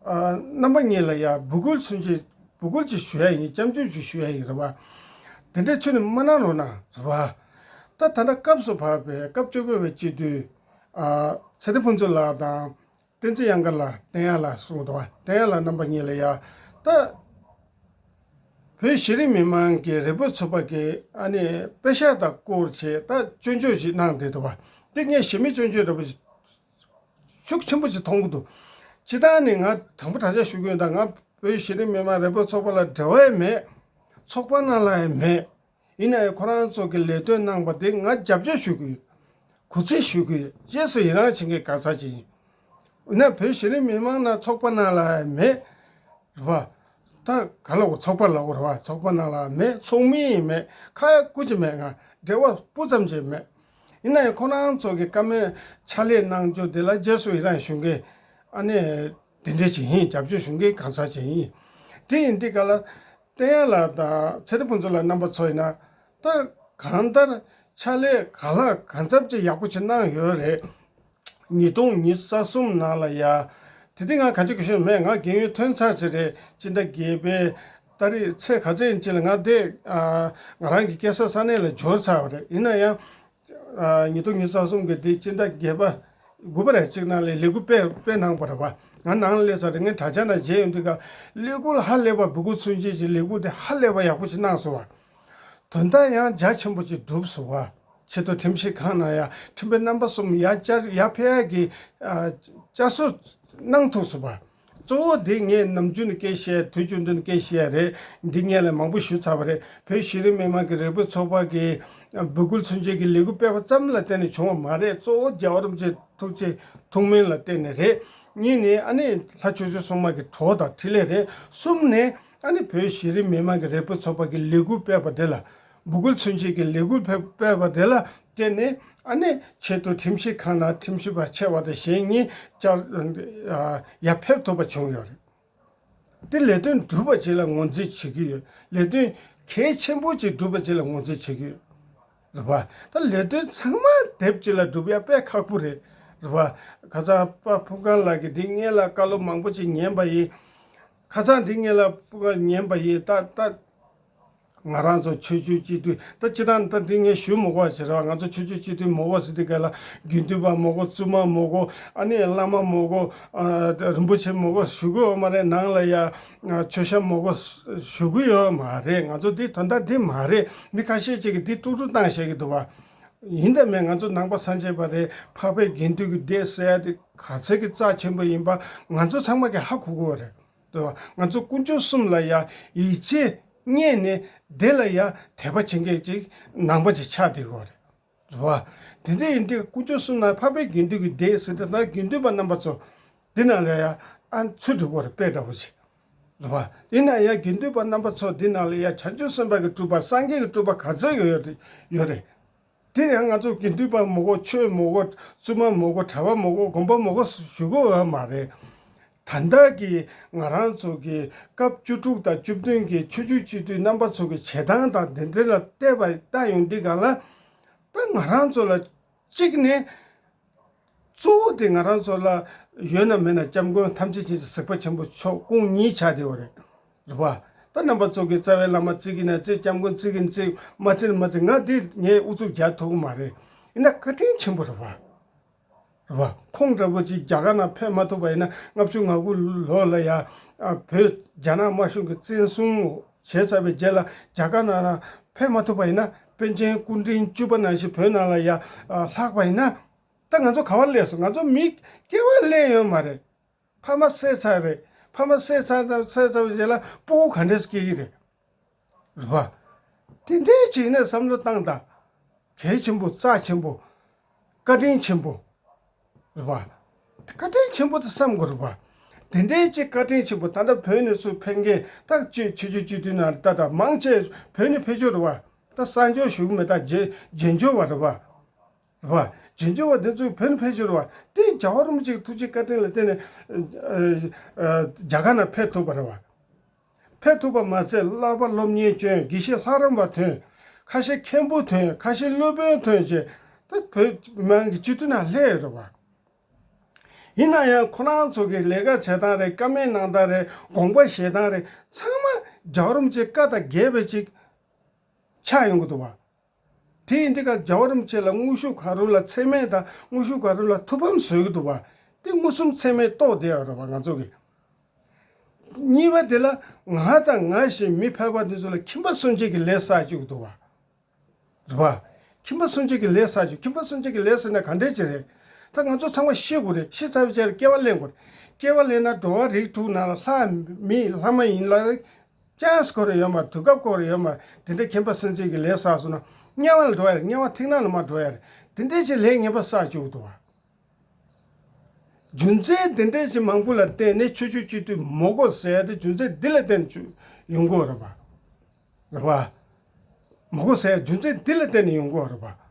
ཨ། རྣམ་པ་གཉིས་ལ་ཡ་འབོད་སྐུལ་མཚོན་ཆེད། འབོད་སྐུལ་ཅིག་ཞུ་ཡ་ཡིན། སྐྱབས་འཇུག་ཅིག་ཞུ་ཡ་ཡིན། རེད་པ། དེ་འདྲའི་ཚུལ་ནས་མ་གནང་རོགས་གནང་། རེད་པ། ད་ད་ལྟ་སྐབས་སུ་བབས་པའི་སྐབས་བཅོ་བརྒྱད་པའི་སྤྱི་འཐུས། ཨ། ཚེ་བརྟན་ཕུན་ཚོགས་ལགས་དང་། བསྟན་འཛིན་གཡང་དཀར་ལགས། བསྟན་གཡང་ལགས་གསུངས་འདུག་པ། བསྟན་གཡང་ལགས་རྣམ་པ་གཉིས་ལ་ཡ། ད་བོད་གཞི་རིམ་མི་མང་གི་རེ་འབོད་ཚོགས་པ་གི་ཨ་ནི་པེ་ཤག་དང་བསྐོར་བྱས་ད་སྐྱོན་བརྗོད་ཅིག་གནང་བསྡད་འདུག་པ། དེ་ངས་གཞི་མེད་སྐྱོན་བརྗོད་འདྲ་པོ་ཞིག་ཤུགས་ཆེན་པོ་ཅིག་མཐོང་གི་འདུག་སྤྱིར་བཏང་ནས་ང་དྲང་པོ་དྲང་བཞག་ཞུ་གི་ཡོད། ད་ང་བོད་གཞི་རིམ་མི་མང་རེ་འབོད་ཚོགས་པ་ལ་འབྲེལ་བ་ཡང་མེད། ཚོགས་པ་ནང་ལ་ཡང་མེད། ཡིན་ན་ཡང་ཁོ་རང་ཚོ་གི་ལས་དོན་གནང་པ་དེ་ང་རྒྱབ་སྐྱོར་ཞུ་གི་ཡོད། གུས་བརྩི་ཞུ་གི་ཡོད། རྗེས་སུ་ཡི་རང་བྱེད་མཁན་གང་ཟག་ཅིག་ཡིན། ཡིན་ན་བོད་གཞི་རིམ་མི་མང་ནང་ཚོགས་པ་ནང་ལ་ཡང་མེད། རེད་པ། ད་ག་ལ་འོ། ཚོགས་པ་ལ་འོ། རེད་པ། ཚོགས་པ་ནང་ལ་མེད། ཚོགས་མི་ཡང་མེད། ཁ་ཡ་སྐུ་ཅི་མེད། ང་འབྲེལ་བ་སྤུ་ཙམ་ཅིག་མེད། ཡིན་ན་ཡང་ཁོ་རང་ཚོ་གི་བཀའ་མོལ་ཕྱག་ལས་གནང་རྒྱུ་དེ་ལ་རྗེས་སུ་ཡི་རང་ཞུ་མཁན། ཨ་ནི་དེ་འདྲ་ཅིག་ཡིན། རྒྱབ་སྐྱོར་ཞུ་མཁན་གང་ཟག་ཅིག་ཡིན། དེ་ཡིན་དུས་ག་ལ། བསྟན་གཡང་ལགས་དང་ཚེ་བརྟན་ཕུན་ཚོགས་ལགས་རྣམ་པ་ཚོ་ཡིན་ན། ད་གང་ལྟར་ཕྱག་ལས་གང་ལ་གང་འཚམ་ཅིག་ཡག་པོ་ཅིག་གནང་ཡོད་རེད། ཉིས་སྟོང་ཉི་ཤུ་རྩ་གསུམ་ནང་ལ་ཡ། དེ་དུས་ང་གང་ཅི་གི་ཤེས་མེད། ང་རྒན་ཡོལ་ཐོན་ཚར་ཚར་རེད། སྤྱི་ཟླ་བརྒྱད་པའི་ཏ་རིག་ཚེས་ག་ཚོད་ཡིན་ཅིག་ལ་ང་དེ། ཨ། ང་རང་གི་སྐྱེས་ས་ས་གནས་ལ་འབྱོར་ཚར་བ་རེད། ཡིན་ན་ཡང་། ཨ། ཉིས་སྟོང་ཉི་ཤུ་རྩ་གསུམ་གི་དེ་སྤྱི་ཟླ་བརྒྱད་པ། དགུ་པ་རེད་ཅིག་ནང་ལ་ལས་འགུལ་སྤེལ་སྤེལ་གནང་བ་རེད་པ། ང་ནང་ལ་སླེབས་ཚར་རེད། ངས་དྲ་རྒྱ་ནང་མཇལ་ཡོང་དུས་ཀ་ལས་འགུལ་ཧ་ལས་པ། འབོད་སྐུལ་མཚོན་བྱེད་ཀྱི་ལས་འགུལ་དེ་ཧ་ལས་པ་ཡག་པོ་ཞིག་གནང་སོང་བ། དོན་དག་ཡང་རྒྱ་ཆེན་པོ་ཅིག་གྲུབ་སོང་བ། ཆེས་མཐོ་ཁྲིམས་ཞིབ་ཁང་ནང་ཡ་ཁྲིམས་དཔོན་རྣམ་པ་གསུམ་ཡར་བསྐྱར་ཡར་ཕེབས་ཡག་གི། ཨ། བསྐྱར་གསོ་གནང་ཐུབ་སོང་བ། གཙོ་བོ་དེ་ངས་ནམ་རྒྱུན་ནས་སྐད་བཤད། དུས་རྒྱུན་དུ་ནས་སྐད་བཤད་རེད། འདི་ངས་ལས་མང་པོ་ཞུས་ཚར་བ་རེད། བོད་གཞི་རིམ་མི་མང་གི་རེ་འབོད་ཚོགས་པ་གི་འབོད་སྐུལ་མཚོན་བྱེད་ཀྱི་ལས་འགུལ་སྤེལ་བ་ཙམ་ལ་བརྟེན་ནས་བྱུང་བ་མ་རེད། གཙོ་བོ་རྒྱལ་བ་རིན་པོ་ཆེ་ཐུགས་རྗེ་ཐུགས་སྨོན་ལ་བརྟེན་ནས་རེད། གཉིས་ནས་ཨ་ནི་ལྷ་ཆོས་སྐྱོང་སྲུང་མ་གི་གྲོགས་དང་འཕྲིན་ལས་རེད། གསུམ་ནས་ཨ་ནི་བོད་གཞི་རིམ་མི་མང་གི་རེ་འབོད་ཚོགས་པ་གི་ལས་འགུལ་སྤེལ་བ་དེ་ལ། འབོད་སྐུལ་མཚོན་བྱེད་ཀྱི་ལས་འགུལ་སྤེལ་སྤེལ་བ་དེ་ལ་བརྟེན་ནས། ཨ་ནི་ཆེས་མཐོ་ཁྲིམས་ཞིབ་ཁང་ནང་ཁྲིམས་ཞིབ་པ་ཆེ་བ་དང་གཞན་གཉིས་བསྐྱར། ཨ། ཡར་ཕེབས་ཐུབ་པ་བྱུང་ཡོད་རེད། དེ་ལས་དོན་གྲུབ་པ་ཅིག་ལ་ངོས་འཛིན་བྱེད་ཀྱི་ཡོད། ལས་དོན་གལ་ཆེན་པོ་ཅིག་གྲུབ་པ་ཅིག་ལ་ངོས་འཛིན་བྱེད་ཀྱི་ཡོད། རེད་པ། ད་ལས་དོན་ཚང་མ་སྡེབ་གཅིག་ལ་སྒྲུབ་ཡ་དཔེ་ཁག་པོ་རེད། རེད་བ། ཁ་སང་པ་ཕུན་ཁང་ལགས་ཀྱིས་འདི་སྔོན་ལ་བཀའ་སློབ་མང་པོ་ཅིག་ཉན་པ་ཡིན། ཁ་སང་འདི་སྔོན་ལ་ཕུན་ཁང་ཉན་པ་ཡིན། ད་ད་ང་རང་ཚོ་ཆོས་བརྒྱུད་སྤྱི་འཐུས་ད་སྤྱི་བཏང་ད་འདི་ངས་ཞུ་མི་དགོས་ཟེར་བ། ང་ཚོ་ཆོས་བརྒྱུད་སྤྱི་འཐུས་མི་དགོས་ཟེར་དུས་ག་ལ་དགེ་འདུན་པ་མི་དགོས། བཙུན་མ་མི་དགོས། ཨ་ནི་བླ་མ་མི་དགོས། ཨ་རིན་པོ་ཆེ་མི་དགོས་ཞུ་གི་ཡོད་མ་རེད། ནང་ལ་ཡ་ཆོས་ཞབས་མི་དགོས་ཞུ་གི་ཡོད་མ་རེད། ང་ཚོ་འདི་དོན་དག་འདི་མ་རེད། མི་ཁ་ཤས་ཅིག་གིས་འདི་དཀྲུག་དཀྲུག་བཏང་བཤད་ཀྱི་འདུག་བ། ཡིན་དང་མིན་ང་ཚོ་ནང་པ་སངས་རྒྱས་པ་རེད། འཕགས་པའི་དགེ་འདུན་གྱི་སྡེ་ཟེར་ཡ་དེ་ག་ཚད་ཀྱི་རྩ་ཆེན་པོ་ཡིན་པ་ང་ཚོ་ཚང་མ་གིས་ཧ་གོ་གི་ཡོད་རེད། རེད་བ། ང་ཚོ་དཀོན་མཆོག་གསུམ་ལ་ཡ་ཡིད་ཆེས་རྙེད་ནས་དེ་ལ་ཡ་དད་པ་བྱེད་མཁན་ཅིག་ནང་པ་ཅིག་ཆགས་བསྡད་ཡོད་རེད། རེད་བ། དེ་འདྲ་ཡིན་དུས་དཀོན་མཆོག་གསུམ་ལ་འཕགས་པའི་དགེ་འདུན་གྱི་སྡེ་ཟེར་དེ་ན་དགེ་འདུན་པ་རྣམ་པ་ཚོ་འདི་ནང་ལ་ཡ་ཨ་ཚུད་འགྲོ་གི་ཡོད་རེད། དཔེ་འདྲ་བོ་ཅིག་རེད་བ། ཡིན་ན་ཡང་དགེ་འདུན་པ་རྣམ་པ་ཚོ་འདི་ནང་ལ་ཡ་བྱང་ཆུབ་སེམས་དཔའ་གི་སྤྲུལ་པ་སངས་རྒྱས་ཀྱི་སྤྲུལ་པ་ག་ཚོད་ཡོད་ཡོད་རེད། དེ་ཡང་ང་ཚོ་དགེ་འདུན་པ་མི་དགོས། ཆོས་མི་དགོས། བཙུན་མ་མི་དགོས། གྲྭ་པ་མི་དགོས། དགོན་པ་མི་དགོས་ཞུ་གི་ཡོད་མ་རེད། ད་ལྟ་གི་ང་རང་ཚོ་གི་སྐབས་བཅུ་དྲུག་དང་བཅུ་བདུན་གྱི་ཆོས་བརྒྱུད་སྤྱི་འཐུས་རྣམ་པ་ཚོ་གི་བྱེད་སྟངས་དང་དེ་འདྲ་ལ་བལྟས་པ་ལྟ་ཡོང་དུས་གང་ལ་ད་ང་རང་ཚོ་ལ་གཅིག་ནས་གཙོ་བོ་དེ་ང་རང་ཚོ་ལ་ཡོད་ན་མེད་ན་སྐྱབས་མགོན་ཐམས་ཅད་མཁྱེན་ཅིང་གཟིགས་པ་ཆེན་པོ་མཆོག་སྐུ་ཉིད་ཆགས་བསྡད་ཡོད་རེད། རེད་བ། ད་རྣམ་པ་ཚོ་གི་རྩ་བའི་བླ་མ་བརྩི་གི་ན་བརྩི། སྐྱབས་མགོན་བརྩི་གི་ན་བརྩི། མ་བརྩི་ན་མ་བརྩི། ང་འདི་ངས་ཨུ་ཚུགས་རྒྱག་ཐུབ་ཀྱི་མ་རེད། ཡིན་ན་བཀའ་དྲིན་ཆེན་པོ་རེད་བ། རེད་བ། ཁོང་འདྲ་པོ་ཅིག་རྒྱ་གར་ནང་ཕེབས་མ་ཐུབ་པ་ཡིན་ན། ལྔ་བཅུ་ང་དགུ་ལོ་ལ་ཡ་ཨ་བོད་རྒྱ་ནག་དམར་གཞུང་གིས་བཙན་བཟུང་བྱས་ཚར་བའི་རྗེས་ལ་རྒྱ་གར་ནང་ལ་ཕེབས་མ་ཐུབ་པ་ཡིན་ན། པཎ་ཆེན་སྐུ་ཕྲེང་བཅུ་པ་ནང་བཞིན་བོད་ནང་ལ་ཡ་ཨ་ལྷག་པ་ཡིན་ན། ད་ང་ཚོ་ག་པར་སླེབས་སོང་། ང་ཚོ་མི་སྐྱེ་བ་ལེན་ཡོད་མ་རེད། ཕ་མ་བསད་ཚར་རེད། ཕ་མ་བསད་ཚར་བསད་ཚར་བའི་རྗེས་ལ་སྤུ་གུ་ག་འདྲས་སྐྱེ་གི་རེད། རེད་བ། དེ་འདྲའི་ཅིག་ནས་བསམ་བློ་བཏང་དང་། གལ་ཆེན་པོ། རྩ་ཆེན་པོ། བཀའ་དྲིན་ཆེན་པོ། རེད་བ། བཀའ་དྲིན་ཆེན་པོ་དེ་བསམ་དགོས་རེད་བ། དེ་འདྲའི་ཅིག་བཀའ་དྲིན་ཆེན་པོ། ད་ལྟ་བོད་ནས་ཚུར་ཕེབས་མཁན་ད་ཆོས་ཆོས་བརྒྱུད་སྤྱི་འཐུས་ནང་ད་ད་མང་ཆེ་བོད་ནས་ཕེབས་ཆོག་རེད་བ། ད་གསར་འབྱོར་ཞུ་གི་མེད། ད་རྗེས་རྗེས་འབྱོར་བ་རེད་བ། རེད་བ། རྗེས་འབྱོར་བ་འདི་ཚོས་བོད་ནས་ཕེབས་ཆོག་རེད་བ། དེ་རྒྱལ་བ་རིན་པོ་ཆེའི་ཐུགས་རྗེ་བཀའ་དྲིན་ལ་བརྟེན་ནས་ཨ་ཨ་རྒྱ་གར་ནང་ཕེབས་ཐུབ་པ་རེད་བ། ཕེབས་ཐུབ་པ་མ་ཚད་བསླབ་པ་སློབ་གཉེར་བསྐྱོན། དགེ་བཤེས་ལྷ་རམས་པ་ཐོན། ཁ་ཤས་མཁན་པོ་ཐོན། ཁ་ཤས་སློབ་དཔོན་ཐོན་བྱས་ད་བོད་མི་མང་གི་སྤྱི་འཐུས་ནང་སླེབས་ཡོད་རེད་བ། ཡིན་ན་ཡང་ཁོ་རང་ཚོ་གི་ལས་ཀ་བྱེད་སྟངས་རེད། བཀའ་མོལ་གནང་སྟངས་རེད། དགོངས་པ་བཞེས་སྟངས་རེད། ཚང་མ་རྒྱལ་བ་རིན་པོ་ཆེའི་བཀའ་དང་འགལ་བའི་ཅིག་ཆགས་ཡོང་གི་འདུག་བ། དེ་ཡིན་དུས་ཀ་རྒྱལ་བ་རིན་པོ་ཆེ་ལ་དངོས་ཤུགས་གང་རུང་ལ་མཚན་སྨད་དང་། དངོས་ཤུགས་གང་རུང་ལ་ཐུགས་ཕམ་བཟོ་གི་འདུག་བ། དེ་མངོན་སུམ་ཚད་མས་རྟོགས་བསྡད་ཡོད་རེད་བ་ང་ཚོ་གིས། གཉིས་པ་དེ་ལ་ང་དང་ང་བཞིན་མི་ཕལ་པ་འདི་ཚོ་ལ་ཁྱིམ་པ་སུན་འབྱིན་གྱི་ལས་བསགས་བཅུག་གི་འདུག་བ། རེད་བ། ཁྱིམ་པ་སུན་འབྱིན་གྱི་ལས་བསགས་བཅུག་ཁྱིམ་པ་སུན་འབྱིན་གྱི་ལས་ཟེར་ན་ག་འདྲས་ཅིག་རེད། ད་ང་ཚོ་ཚང་མ་ཤི་དགོས་རེད། ཤི་ཚར་བའི་རྗེས་ལ་སྐྱེ་བ་ལེན་དགོས་རེད། སྐྱེ་བ་ལེན་ན་འགྲོ་བ་རིགས་དྲུག་ནང་ལ་ལྷ་མི་ལྷ་མ་ཡིན་ལ་ཅན་སི་ཁོ་རེ་ཡོད་མ་རེད། དུས་སྐབས་ཁོ་རེ་ཡོད་མ་རེད། དེ་འདྲ་ཁྱིམ་པ་སུན་འབྱིན་གྱི་ལས་བསགས་སོང་ན་དམྱལ་བ་ལ་འགྲོ་ཡ་རེད། དམྱལ་བ་མཐིང་ནག་ལ་མར་འགྲོ་ཡ་རེད། དེ་འདྲས་ཅིག་ལས་ངན་པ་བསགས་བཅུག་འདུག་བ། རྒྱུ་མཚན་དེ་འདྲ་ཞིག་མང་པོ་ལ་བརྟེན་ནས་ཆོས་བརྒྱུད་སྤྱི་འཐུས་མི་དགོས་ཟེར་ཡ་དེ་རྒྱུ་མཚན་འདི་ལ་བརྟེན་ནས་ཡོང་གི་ཡོད་རེད་པ། རེད་པ། མི་དགོས་ཟེར་ཡ་རྒྱུ་མཚན་འདི་ལ་བརྟེན་ནས་ཡོང་གི་ཡོད་རེད་པ།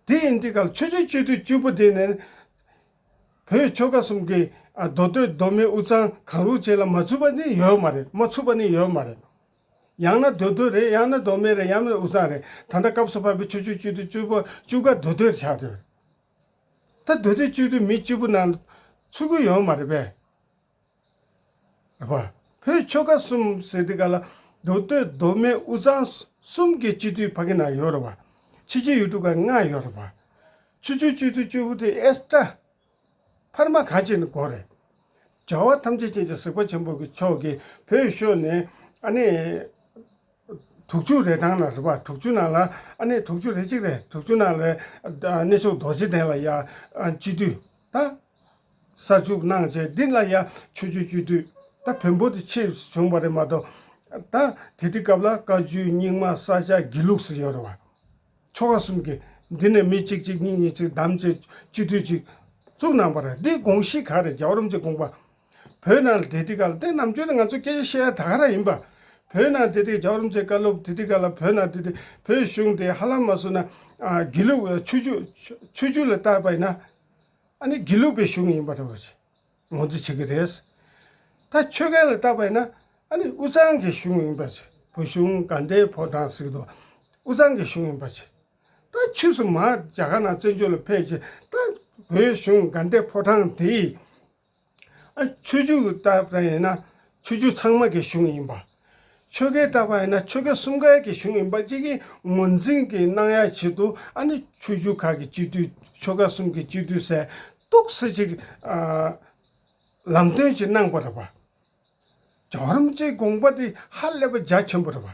དེ་ཡིན་དུས་ག་ལ་ཆོས་བརྒྱུད་སྤྱི་འཐུས་བཅུ་པོ་དེ་ནས་བོད་ཆོལ་ཁ་གསུམ་གྱི་ཨ་མདོ་སྟོད་མདོ་སྨད་དབུས་གཙང་གང་རུང་བཅས་ལ་མ་ཚུད་པ་ནི་ཡོད་མ་རེད། མ་ཚུད་པ་ནི་ཡོད་མ་རེད། ཡང་ན་མདོ་སྟོད་རེད། ཡང་ན་མདོ་སྨད་རེད། ཡང་ན་དབུས་གཙང་རེད། ད་ལྟ་སྐབས་སུ་བབས་པའི་ཆོས་བརྒྱུད་སྤྱི་འཐུས་བཅུ་པོ་བཅུ་ཀ་མདོ་སྟོད་ཆགས་བསྡད་ཡོད་རེད། ད་མདོ་སྟོད་སྤྱི་འཐུས་མི་བཅུ་པོ་ནང་ཚུད་ཀྱི་ཡོད་མ་རེད་པས། རེད་པ། བོད་ཆོལ་ཁ་གསུམ་ཟེར་དུས་ག་ལ་མདོ་སྟོད་མདོ་སྨད་དབུས་གཙང་གསུམ་གྱི་སྤྱི་འཐུས་ཕ་གི་ན་ཡོད་རེད་པ། ཕྱི་རྒྱལ་ཡུལ་གྲུ་ཁག་ལྔ་ཡོད་རེད་པ། ཆོས་བརྒྱུད་སྤྱི་འཐུས་བཅུ་པོ་དེ་ཨེག་སི་ཊྲ་འཕར་མ་གང་ཅི་ནས་དགོས་རེད། རྒྱལ་བ་ཐམས་ཅད་མཁྱེན་ཅིང་གཟིགས་པ་ཆེན་པོ་གི་མཆོག་གིས་བོད་ཤོར་ནས་ཨ་ནི་དྲུག་ཅུ་རེ་གྲངས་ལ་རེད་པ། དྲུག་ཅུ་ནང་ལ་ཨ་ནི་དྲུག་ཅུ་རེ་གཅིག་རེད། དྲུག་ཅུ་ནང་ལ་ཨ་གནས་མཆོག་རྡོ་རྗེ་གདན་ལ་ཡ་ཨ་སྤྱི་འཐུས་ད་གསར་འཇུག་གནང་བྱས་འདི་ལ་ཡ་ཆོས་བརྒྱུད་སྤྱི་འཐུས་ད་བོན་པོ་དེ་ཆེ་བྱུང་བ་རེད་མ་གཏོགས། ད་དེ་དུས་སྐབས་ལ་བཀའ་བརྒྱུད་རྙིང་མ་ས་སྐྱ་དགེ་ལུགས་ཟེར་ཡོད་རེད་པ། ཆོལ་ཁ་གསུམ་གྱི་འདི་ནས་མི་གཅིག་གཅིག་གཉིས་གཉིས་གཅིག་བདམས་བྱས་སྤྱི་འཐུས་གཅིག་བཙུགས་གནང་བ་རེད། འདི་དགོངས་གཞི་ག་རེ་རྒྱལ་བ་རིན་པོ་ཆེའི་དགོངས་པ། བོད་ནང་ལ་དེ་དུས་ག་ལ་དེ་ནམ་རྒྱུན་ནས་ང་ཚོ་སྐད་ཆ་བཤད་ཡ་ད་ག་རང་ཡིན་པ། བོད་ནང་དེ་དུས་རྒྱལ་བ་རིན་པོ་ཆེའི་བཀའ་སློབ་དེ་དུས་ག་ལ་བོད་ནང་དེ་དུས་བོད་གཞུང་དེ་ཧ་ལམ་མ་སོང་ན་ཨ་དགེ་ལུགས་ཆོས་བརྒྱུད་ཆོས་བརྒྱུད་ལ་བལྟས་པ་ཡིན་ན་ཨ་ནི་དགེ་ལུགས་པའི་གཞུང་ཡིན་པ་རེད་པ། ངོས་འཛིན་བྱེད་ཀྱི་རེད། ད་ཆོལ་ཁ་ལ་བལྟས་པ་ཡིན་ན་ཨ་ནི་དབུས་གཙང་གི་གཞུང་ཡིན་པ་བྱས། བོད་གཞུང་དགའ་ལྡན་ཕོ་བྲང་ཟེར་གྱི་འདུག་དབུས་གཙང་གི་གཞུང་ཡིན་པ་བྱས། ད་ཕྱིས་སུ་མར་རྒྱ་གར་ནང་བཙན་བྱོལ་ལ་ཕེབས་བྱས་ད་ བོད་གཞུང་དགའ་ལྡན་ཕོ་བྲང་དེ། ཨ་ཆོས་བརྒྱུད་ལྟ་བ་ཡིན་ན་ཆོས་བརྒྱུད་ཚང་མ་གི་གཞུང་ཡིན་པ། ཆོལ་ཁའི་ལྟ་བ་ཡིན་ན་ཆོལ་ཁ་གསུམ་ཀའི་གི་གཞུང་ཡིན་པ་གཅིག་གི་ངོས་འཛིན་གྱི་གནང་ཡ་ཆེད་དུ། ཨ་ནི་ཆོས་བརྒྱུད་ཁག་གི་སྤྱི་འཐུས་ཆོལ་ཁ་གསུམ་གྱི་སྤྱི་འཐུས་ཟེར་ཏོག་ཙམ་ཅིག་ཨ་ལམ་སྟོན་ཅིག་གནང་པ་རེད་པ། རྒྱལ་བ་རིན་པོ་ཆེའི་དགོངས་པ་དེ་ཧ་ལས་པ་རྒྱ་ཆེན་པོ་རེད་པ།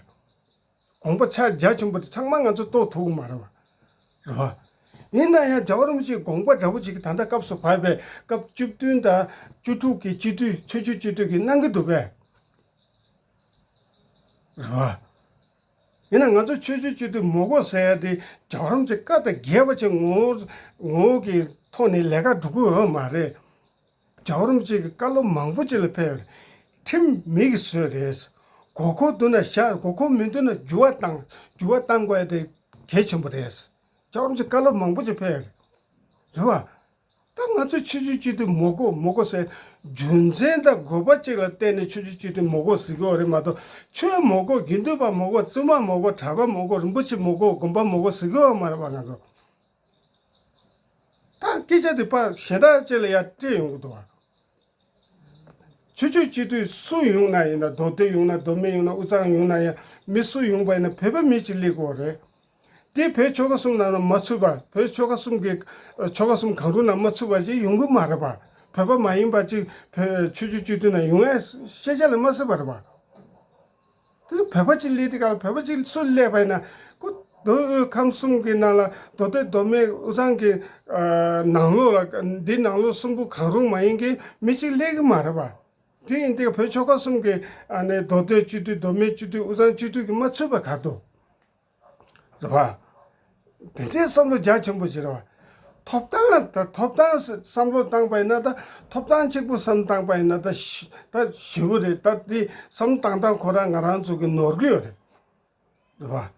དགོངས་པ་ཆ་རྒྱ་ཆེན་པོ་དེ་ཚང་མ་ང་ཚོ་རྟོགས་ཐུབ་ཀྱི་མ་རེད་པ། རེད་པ། ཡིན་ན་ཡང་རྒྱལ་བ་རིན་པོ་ཆེའི་དགོངས་པ་འདྲ་པོ་ཅིག་ད་ལྟ་སྐབས་སུ་བབས་པའི་སྐབས་བཅུ་བདུན་དང་བཅུ་དྲུག་གི་སྤྱི་འཐུས་ཆོས་བརྒྱུད་སྤྱི་འཐུས་ཀྱིས་གནང་གི་འདུག་པས། རེད་པ། ཡིན་ན་ང་ཚོ་ཆོས་བརྒྱུད་སྤྱི་འཐུས་མི་དགོས་ཟེར་ཡ་དེ་རྒྱལ་བ་རིན་པོ་ཆེ་བཀའ་དང་འགལ་བ་ཅིག་ངོ་བོ་ངོ་བོ་གི་ཐོག་ནས་ལས་ཀ་འགྲོ་གི་ཡོད་མ་རེད། རྒྱལ་བ་རིན་པོ་ཆེ་གི་བཀའ་སློབ་མང་པོ་ཅིག་ལ་ཕེབས། ཁྲིམས་མི་གིས་བཟོས་རེད། དགོས་མཁོ་འདུག་ན་བཞག་དགོས་མཁོ་མི་འདུག་ན་འགྱུར་བ་བཏང་འགྱུར་བ་བཏང་དགོས་ཡ་དེ་གལ་ཆེན་པོ་རེད། རྒྱལ་བ་རིན་པོ་ཆེ་བཀའ་སློབ་མང་པོ་ཅིག་ཕེབས། རེད་པ། ད་ང་ཚོ་ཆོས་བརྒྱུད་སྤྱི་འཐུས་མི་དགོས་མི་དགོས་ཟེར་རྒྱུ་མཚན་དང་དགོས་པ་གཅིག་ལ་བརྟེན་ནས་ཆོས་བརྒྱུད་སྤྱི་འཐུས་མི་དགོས་ཟེར་གྱི་ཡོད་རེད་མ་གཏོགས། ཆོས་མི་དགོས། དགེ་འདུན་པ་མི་དགོས། བཙུན་མ་མི་དགོས། གྲྭ་པ་མི་དགོས། རིན་པོ་ཆེ་མི་དགོས། དགོན་པ་མི་དགོས་ཟེར་གྱི་ཡོད་མ་རེད་པ། ང་ཚོ་ད་སྐད་ཆ་དེ་ཕར་གཞན་དག་ཅིག་ལ་ཡར་སྤྲད་ཡོང་གི་འདུག་པ། ཆོས་བརྒྱུད་སྤྱི་འཐུས་སུ་ཡོང་ན་ཡིན་ན། མདོ་སྟོད་ཡོང་ན། མདོ་སྨད་ཡོང་ན། དབུས་གཙང་ཡོང་ན་ཡང་མི་སུ་ཡོང་པ་ཡིན་ན་བོད་པ་མི་གཅིག་སླེབས་དགོས་རེད། དེ་བོད་ཆོལ་ཁ་གསུམ་ནང་ལ་མ་ཚུད་པ། བོད་ཆོལ་ཁ་གསུམ་གྱི་ཆོལ་ཁ་གསུམ་གང་རུང་ནང་མ་ཚུད་པ་ཅིག་ཡོང་གི་མ་རེད་པ། བོད་པ་མ་ཡིན་པ་ཅིག་བོད་ཆོས་བརྒྱུད་སྤྱི་འཐུས་ནང་ཡོང་ཡ་ཤེས་བྱ་ལ་མ་ཟད་པ་རེད་པ། དེ་བོད་པ་ཅིག་སླེབས་དུས་སྐབས་ལ་བོད་པ་ཅིག་སུ་སླེབས་པ་ཡིན་ན། ཁོ་མདོ་དབུས་ཁམས་གསུམ་གྱི་ནང་ལ་མདོ་སྟོད་མདོ་སྨད་དབུས་གཙང་གི་ནང་ལོགས་ལ། འདི་ནང་ལོགས་གསུམ་པོ་གང་རུང་མ་ཡིན་གྱི་མི་གཅིག་སླེབས་ཀྱི་མ་རེད་པ། དེ་ཡིན་དུས་བོད་ཆོལ་ཁ་གསུམ་གྱི་ཨ་ནི་མདོ་སྟོད་སྤྱི་འཐུས། མདོ་སྨད་སྤྱི་འཐུས། དབུས་གཙང་སྤྱི་འཐུས་ཀྱིས་མ་ཚུད་པ་ག་འདུག་རེད་པ། དེ་འདྲའི་བསམ་བློ་རྒྱ་ཆེན་པོ་ཞིག་རེད་པ། ཐོབ་ཐང་ད་ཐོབ་ཐང་བསམ་བློ་བཏང་པ་ཡིན་ན། ད་ཐོབ་ཐང་གཅིག་པུ་བསམ་བཏང་པ་ཡིན་ན་ད་ཞི་ད་ཞི་བོ་རེད། ད་དེ་བསམ་བཏང་སྟངས་ཁོ་རང་ང་རང་ཚོ་གི་ནོར་གྱི་ཡོད་རེད། རེད་པ།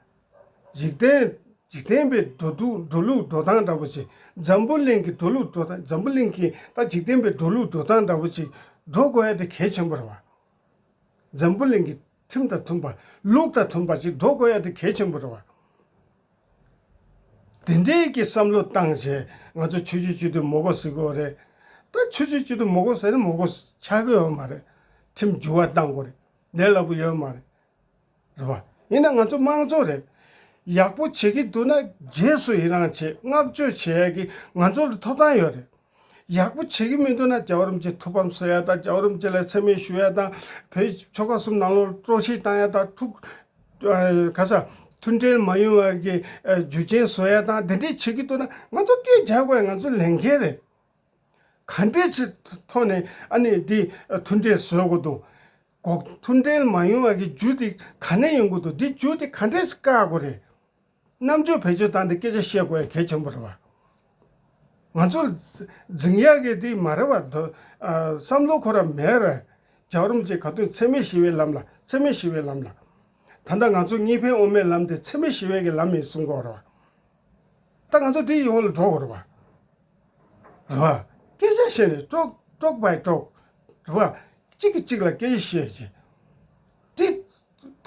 འཇིག་རྟེན་འཇིག་རྟེན་པའི་འགྲོ་འགྲོ་འགྲོ་ལུགས་འགྲོ་སྟངས་འདྲ་པོ་ཅིག་འཛམ་བུ་གླིང་གི་འགྲོ་ལུགས་འགྲོ་སྟངས། འཛམ་བུ་གླིང་གི་ད་འཇིག་རྟེན་པའི་འགྲོ་ལུགས་འགྲོ་སྟངས་འདྲ་པོ་ཅིག་འགྲོ་དགོས་ཡ་དེ་གལ་ཆེན་པོ་རེད་པ། འཛམ་བུ་གླིང་གི་ཁྲིམས་དང་མཐུན་པ། ལུགས་དང་མཐུན་པ་ཅིག་འགྲོ་དགོས་ཡ་དེ་གལ་ཆེན་པོ་རེད་པ། དེ་འདྲའི་གི་བསམ་བློ་བཏང་བྱས་ང་ཚོ་ཆོས་བརྒྱུད་སྤྱི་འཐུས་མི་དགོས་ཟེར་གྱི་ཡོད་རེད། ད་ཆོས་བརྒྱུད་སྤྱི་འཐུས་མི་དགོས་ཟེར་ན་མི་དགོས་ཆགས་ཀྱི་ཡོད་མ་རེད། ཁྲིམས་འགྱུར་བ་གཏང་དགོས་རེད། ལས་སླ་པོ་ཡོད་མ་རེད། རེད་པ། ཡིན་ན་ང་ཚོ་དམངས་གཙོ་རེད། ཡག་པོ་བྱེད་ཀྱི་འདུག་ན་རྗེས་སུ་ཡི་རང་བྱེད། བསྔགས་བརྗོད་བྱེད་ཡ་གི་ང་ཚོ་ལ་ཐོབ་ཐང་ཡོད་རེད། ཡག་པོ་བྱེད་ཀྱི་མི་འདུག་ན་རྒྱལ་བ་རིན་པོ་ཆེ་ཐུགས་ཕམ་བཟོ་ཡ་དང་། རྒྱལ་བ་རིན་པོ་ཆེ་ལ་མཚན་སྨད་ཞུ་ཡ་དང་། བོད་ཆོལ་ཁ་གསུམ་ནང་ལོགས་སྲོག་ཤིང་བཏང་ཡ་དང་། ཐུགས་ཨ་ག་ས་མཐུན་འབྲེལ་མ་ཡོང་བ་གི་ཨ་རྒྱུ་རྐྱེན་བཟོ་ཡ་དང་། དེ་འདྲས་བྱེད་ཀྱི་འདུག་ན་ང་ཚོ་སྐད་རྒྱག་དགོས་ཡ་ང་ཚོ་ལས་འགན་རེད། ག་འདྲས་ཅིག་ཐོག་ནས་ཨ་ནི་འདི་མཐུན་འབྲེལ་བཟོ་དགོས་འདུག་གོ་མཐུན་འབྲེལ་མ་ཡོང་བ་གི་རྒྱུ་དེ་ག་ནས་ཡོང་གི་འདུག་འདི་རྒྱུ་དེ་ག་འདྲས་སེ་བཀག་དགོས་རེད། རྣམ་དཔྱོད་བེད་སྤྱོད་བཏང་སྟེ་སྐད་ཆ་བཤད་དགོས་ཡ་གལ་ཆེན་པོ་རེད་པ། ང་ཚོ་འཛིང་ཡག་གི་དེ་མ་རེད་པ། དོ་ཨ་བསམ་བློ་ཁོ་རང་མེད་རེད། རྒྱལ་བ་རིན་པོ་ཆེ་ག་དུས་འཚེ་མེད་ཞི་བའི་ལམ་ལ། འཚེ་མེད་ཞི་བའི་ལམ་ལ། ད་ལྟ་ང་ཚོ་གཉིས་ཕན་དབུ་མའི་ལམ་དེ་འཚེ་མེད་ཞི་བའི་གི་ལམ་ཡིན་གསུང་གི་ཡོད་རེད་པ། ད་ང་ཚོ་དེའི་འོག་ལ་འགྲོ་དགོས་རེད་པ། རེད་པ། སྐད་ཆ་བཤད་ནས་ཀྲོག་ཀྲོག་བའི་ཀྲོག་རེད་པ། གཅིག་གིས་གཅིག་ལ་སྐད་ཆ་བཤད་བྱས། དེ་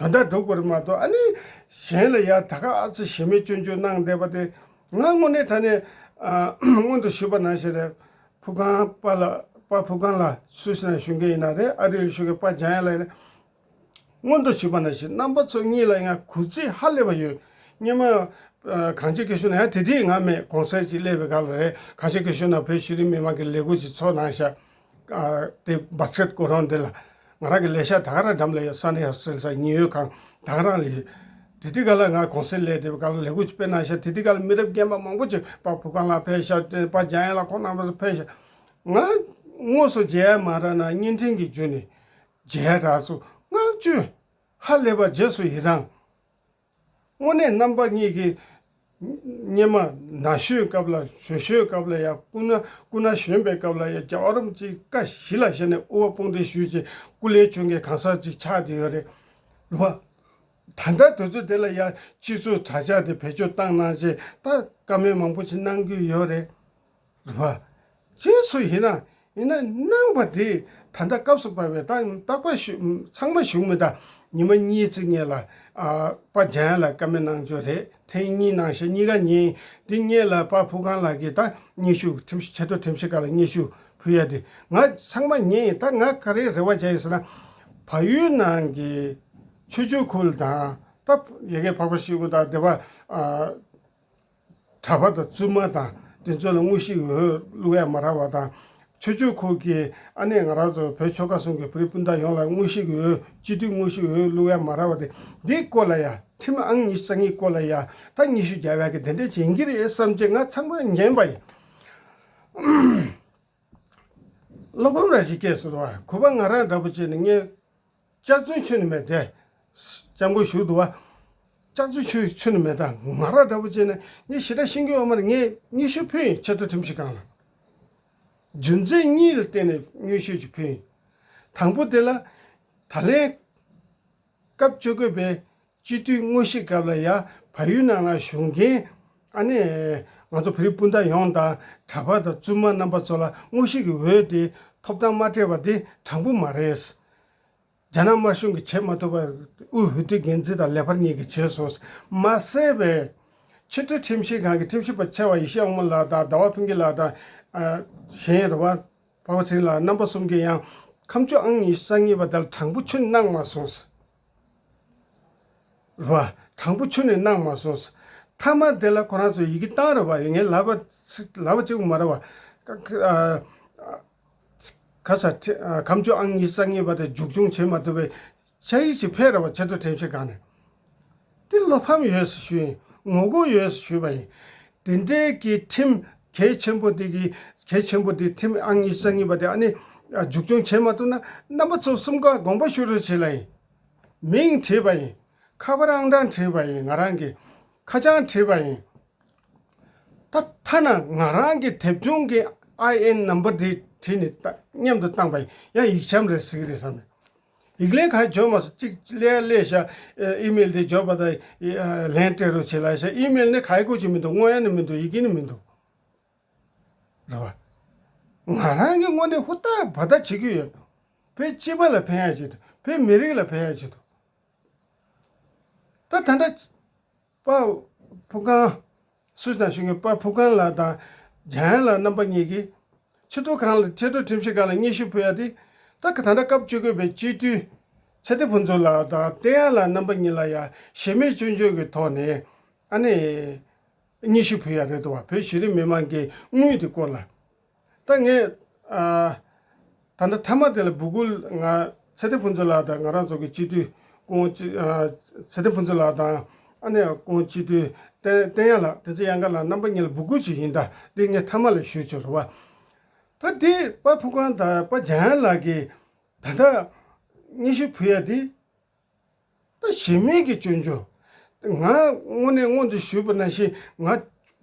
དོན་དག་སྒྲུབ་དགོས་རེད་མ་གཏོགས། ཨ་ནི་གཞན་ལ་ཡ་ད་ག་ཨ་ཙི་ཞེ་མེད་སྐྱོན་བརྗོད་གནང་བསྡད་པ་དེ། ང་དངོས་གནས་དྲང་གནས་ཨ་སྔོན་དུ་ཞུས་པ་ནང་བཞིན་རེད། ཕུར་སྒང་པ་ལགས། པ་ཕུར་སྒང་ལགས་སུད་སི་ནས་ཞུ་མཁན་ཡིན་ན་རེད། ཨ་རིར་ཞུ་མཁན་པ་འཇམ་དབྱངས་ལགས་རེད། སྔོན་དུ་ཞུས་པ་ནང་བཞིན་རྣམ་པ་ཚོ་གཉིས་ལ་ཡང་གུས་བརྩི་ཧ་ལས་པ་ཡོད། སྔོན་མ་ཨ་གངས་ཅན་སྐྱིད་གཤོངས་ནང་ཡང་དེ་དུས་ང་མེད། གུང་སེང་ཅིག་སླེབས་པའི་སྐབས་ལ་རེད། གངས་ཅན་སྐྱིད་གཤོངས་ནང་བོད་ཤེས་རིག་མི་མང་གི་ལས་འགུལ་ཅིག་ཚོགས་གནང་ཤག་ཨ་དེ་བར་ཆད་སྐོར་རོང་འདི་ལ། ང་རང་གི་ལས་ཤག་ད་ག་རང་འགྲམ་ལ་ཡོད། ས་གནས་ཧོ་སི་ཊེལ་ས་ཉེན་གཡོལ་ཁང་ད་ག་རང་ལ་ཡོད། དེ་དུས་སྐབས་ལ་ང་གུང་སེང་སླེབས་བསྡད་པའི་སྐབས་ལ་ལས་འགུལ་ཅིག་སྤེལ་གནང་ཤག་དེ་དུས་སྐབས་ལ་མི་རབས་རྒན་པ་མང་པོ་ཅིག་པ་ཕུར་སྒང་ལགས་ཕེབས་ཤག་དེ་པ་འཇམ་དབྱངས་ལགས་ཁོང་རྣམ་པ་ཚོ་ཕེབས་ཤག་ང་དངོས་སུ་མཇལ་ཡ་མ་རག་ན་བརྙན་འཕྲིན་གྱི་བརྒྱུད་ནས་མཇལ་ཡ་རག་སོང་། བསྔགས་བརྗོད་ཧ་ལས་པ། རྗེས་སུ་ཡི་རང་། དངོས་གནས་རྣམ་པ་གཉིས་ཀྱིས་སྔོན་མ་ན་གཞོན་སྐབས་ལ་གཞོན་གཞོན་སྐབས་ལ་ཡ་སྐུ་ན་སྐུ་ན་གཞོན་པའི་སྐབས་ལ་ཡ་རྒྱལ་བ་རིན་པོ་ཆེའི་བཀའ་གཞི་ལ་བཞག་ནས་དབུ་བ་དཔུང་སྡེ་ཞུས་བྱས་སྐུ་ལས་བྱུང་མཁན་གང་ཟག་ཅིག་ཆགས་བསྡད་ཡོད་རེད་པ། ད་ལྟ་དུས་ཚོད་དེ་ལ་ཡ་སྤྱི་ཚོགས་དྲ་རྒྱ་དེ་བེད་སྤྱོད་བཏང་གནང་བྱས་ད་བཀའ་མོལ་མང་པོ་ཞིག་གནང་གི་ཡོད་རེད། རེད་པ། རྗེས་སུ་ཡི་རང་། ཡིན་ན་གནང་བ་དེ་ད་ལྟ་སྐབས་སུ་བབས་པའི་ད་རྟག་པར་ཞུ་ཚང་མ་ཞུ་མི་ད་ཉི་མ་གཉིས་ཙམ་སྔོན་ལ་ ཨ་པ་འཇམ་དབྱངས་ལགས་བཀའ་མོལ་གནང་ཆོག་རེད། ཐེངས་གཉིས་གནང་ཤག་གཉིས་ཀ་ཉན། འདི་སྔོན་ལ་པ་ཕུར་ཁང་ལགས་ཀྱིས་ད་སྙན་ཞུ་ཁྲིམས་ཆེ་མཐོ་ཁྲིམས་ཞིབ་ཁང་ལ་སྙན་ཞུ་ཕུལ་ཡ་དེ་ང་ཚང་མ་ཉན་ཡིན། ད་ང་ག་རེ་རེ་བ་བྱས་ཡིན་ཟེར་ན། བལ་ཡུལ་ནང་གི་ཆོས་བརྒྱུད་ཁུལ་དང་ད་ཡ་གི་འཕགས་པ་སྤྱི་བོ་དང་སྡེ་པ་ཨ་གྲྭ་པ་དང་བཙུན་མ་དང་དེ་ཚོ་ལ་དངོས་གཞི་གི་འོས་བླུག་ཡ་མ་རག་པ་དང་། ཆོས་བརྒྱུད་ཁུལ་གྱི་ཨ་ནི་ང་རང་ཚོ་བོད་ཆོལ་ཁ་གསུམ་གྱི་བོད་རིགས་སྤུན་ཟླ་ཡོངས་ལ་དངོས་གཞི་གི་འོས་སྤྱི་འཐུས་དངོས་གཞི་གི་འོས་བླུག་ཡ་མ་རག་པ་དེ་འདིའི་སྐོར་ལ་ཡ་ཁྲིམས་ཨང་ཉི་ཤུ་རྩ་གཉིས་སྐོར་ལ་ཡ་ད་སྙན་ཞུ་རྒྱག་ཡ་གི་དེ་འདྲས་བྱེད་ཀྱི་རེད་བསམ་བྱས་ང་ཚང་མ་ཉན་པ་ཡིན། བློ་ཕམ་ར་ཞིག་སྐྱེས་སོང་བ། གུས་པ་ང་རང་འདྲ་པོ་བྱས་ནས་ངས་སྐྱག་རྫུན་ཁྱོན་ནས་མེད་དེ། སྐྱབས་མགོན་བཞུགས་འདུག་བ། སྐྱག་རྫུན་ཁྱོན་ཁྱོན་ནས་མེད། ད་ང་རང་འདྲ་པོ་བྱས་ནས་ངས་ཞེ་དྲག་ཤེས་ཀྱི་ཡོད་མ་རེད། ངས་སྙན་ཞུ་ཕུལ་ཡིན་ཆེས་མཐོ་ཁྲིམས་ཞིབ་ཁང་ལ། རྒྱུ་མཚན་གཉིས་ལ་བརྟེན་ནས་སྙན་ཞུ་ཅིག་ཕུལ་ཡིན། དང་པོ་དེ་ལ་ད་ལན་སྐབས་བཅོ་བརྒྱད་པའི་སྤྱི་འཐུས་དངོས་གཞི་སྐབས་ལ་ཡ་བལ་ཡུལ་ནང་ལ་བཞུགས་མཁན་ཨ་ནི་ང་ཚོ་བོད་རིགས་སྤུན་ཟླ་ཡོངས་དང་གྲྭ་པ་དང་བཙུན་མ་རྣམ་པ་ཚོ་ལ་དངོས་གཞི་གི་འོས་དེ་ཐོབ་ཐང་མ་སྤྲད་པ་དེ་དྲང་པོ་མ་རེད། རྒྱ་ནག་དམར་གཞུང་གིས་བྱེད་མ་ཐུབ་པ་དབུས་འོས་བསྡུ་འགན་འཛིན་དང་ལས་འཕར་གཉིས་ཀྱིས་བྱས་སོང་། མ་ཟད་པའི་ཆེས་མཐོའི་ཁྲིམས་ཞིབ་ཁང་གི་ཁྲིམས་ཞིབ་པ་ཆེ་བ་ཡེ་ཤེས་དབང་མོ་ལགས་དང་ཟླ་བ་ཕུན་སྐྱིད་ལགས་དང་ཨ་གཞན་རེད་བ། པ་ཕ་ཚེ་རིང་ལགས་རྣམ་པ་གསུམ་གྱིས་ཡང་ཁ་མཆུ་ཨང་ཉི་ཤུ་རྩ་གཉིས་པ་དེ་ལ་དྲང་པོ་ཁྱོན་གནང་མ་སོང་། རེད་བ། དྲང་པོ་ཁྱོན་ནས་གནང་མ་སོང་། མཐའ་མ་དེ་ལ་ཁོ་རང་ཚོ་ཡི་གེ་བཏང་རེད་བ། ངས་ལབ་པ་ལབ་པ་གཅིག་པུ་མ་རེད་བ། ཁ་ཁ་ཁ་ས་ཁྲི་ཨ་ཁ་མཆུ་ཨང་ཉི་ཤུ་རྩ་གཉིས་པ་དེ་མཇུག་སྐྱོང་བྱེད་མ་ཐུབ་པའི་ཆ་ཡིག་ཅིག་ཕེབས་རེད་བ། ཆེས་མཐོ་ཁྲིམས་ཞིབ་ཁང་ནས། དེ་བློ་ཕམ་ཡོད་ཟེར་ཞུས་ཡིན། ངོ་རྒོལ་ཡོད་ཟེར་ཞུས་པ་ཡིན། དེ་འདྲའི་གི་ཁྲིམས་གལ་ཆེན་པོ་དེ་གི་གལ་ཆེན་པོ་དེ་ཁྲིམས་ཨང་ཉི་ཤུ་རྩ་གཉིས་པ་དེ་ཨ་ནི་མཇུག་སྐྱོང་བྱེད་མ་ཐུབ་ན་རྣམ་པ་ཚོ་གསུམ་ཀ་དགོངས་པ་ཞུ་རོགས་བྱེད་ལ་ཡིན། མིང་བྲིས་པ་ཡིན། ཁ་པར་ཨང་གྲངས་བྲིས་པ་ཡིན། ང་རང་གི་ཁ་བྱང་བྲིས་པ་ཡིན། ད་ཐ་ན་ང་རང་གི་དེབ་ཆུང་གི་ཨའི་ཨེན་ནམ་བར་དེ་བྲིས་ནས་ད་མཉམ་དུ་བཏང་པ་ཡིན། ཡང་ཡིག་ཆམ་རེད་ཟེར་གི་རེད་བསམ་ནས། ཡིག་ལན་ག་ཡེ་འབྱོར་མ་སོང་། གཅིག་སླེབས་སླེབས་ཤག་ཨི་མེལ་དེ་འབྱོར་བ་དང་ལན་སྤྲད་རོགས་བྱེད་ལབ་ཤག་ཨི་མེལ་ནི་ག་ཡེ་སྐོར་ཅིག་མི་འདུག་མངོན་ཡ་ནི་མི་འདུག་ཡི་གེ་ནི་མི་འདུག་རེད་བ། ང་རང་གི་དངོས་གནས་ཧུར་ཐག་བ་ཐག་བྱེད་ཀྱི་ཡོད། བོད་སྤྱི་པ་ལ་ཕན་ཡ་བྱེད་འདུག་བོད་མི་རིགས་ལ་ཕན་ཡ་བྱེད་འདུག་ད་ད་ལྟ་པ་ཕུར་ཁང་སུ་དང་ཞུ་མཁན་པ་ཕུར་ཁང་ལགས་དང་འཇམ་དབྱངས་ལགས་རྣམ་པ་གཉིས་ཀྱིས་ཆེས་མཐོ་ཁང་ལ་ཆེས་མཐོ་ཁྲིམས་ཞིབ་ཁང་ལ་སྙན་ཞུ་ཕུལ་ཡ་དེ། ད་ག་ད་ལྟ་སྐབས་བཅོ་བརྒྱད་པའི་སྤྱི་འཐུས་ཚེ་བརྟན་ཕུན་ཚོགས་ལགས་དང་བསྟན་དབྱངས་ལགས་རྣམ་པ་གཉིས་ལ་ཡ་གཞན་མི་སྐྱོན་བརྗོད་ཀྱི་ཐོག་ནས་ཨ་ནི་སྙན་ཞུ་ཕུལ་ཡ་རེད་འདུག་བ། བོད་གཞི་རིམ་མི་མང་གི་དངུལ་དེ་སྐོར་ལ། ད་ངས་ཨ་ད་ལྟ་མཐའ་མ་དེ་ལ་སྦུ་གུ་ང་ཚེ་བརྟན་ཕུན་ཚོགས་ལགས་དང་ང་རང་ཚོ་གི་སྤྱི་འཐུས་ཀོང་ཅི་ཨ་ཚེ་བརྟན་ཕུན་ཚོགས་ལགས་དང་ཨ་ནི་ཀོང་སྤྱི་འཐུས་བསྟན་བསྟན་དབྱངས་ལགས། བསྟན་འཛིན་དབྱངས་དཀར་ལགས་རྣམ་པ་གཉིས་ལ་སྦུ་གུ་ཅིག་ཡིན། ད་འདི་ངས་མཐའ་མ་ལ་ཞུས་ཆོག་རེད་བ། ད་འདི་པ་ཕུར་ཁང་དང་པ་འཇམ་དབྱངས་ལགས་ཀྱིས་ད་ལྟ་སྙན་ཞུ་ཕུལ་ཡ་འདི། ད་གཞན་མི་གི་སྐྱོན་བརྗོད། ང་དངོས་གནས་སྔོན་དུ་ཞུས་པ་ནང་བཞིན་ང་བོད་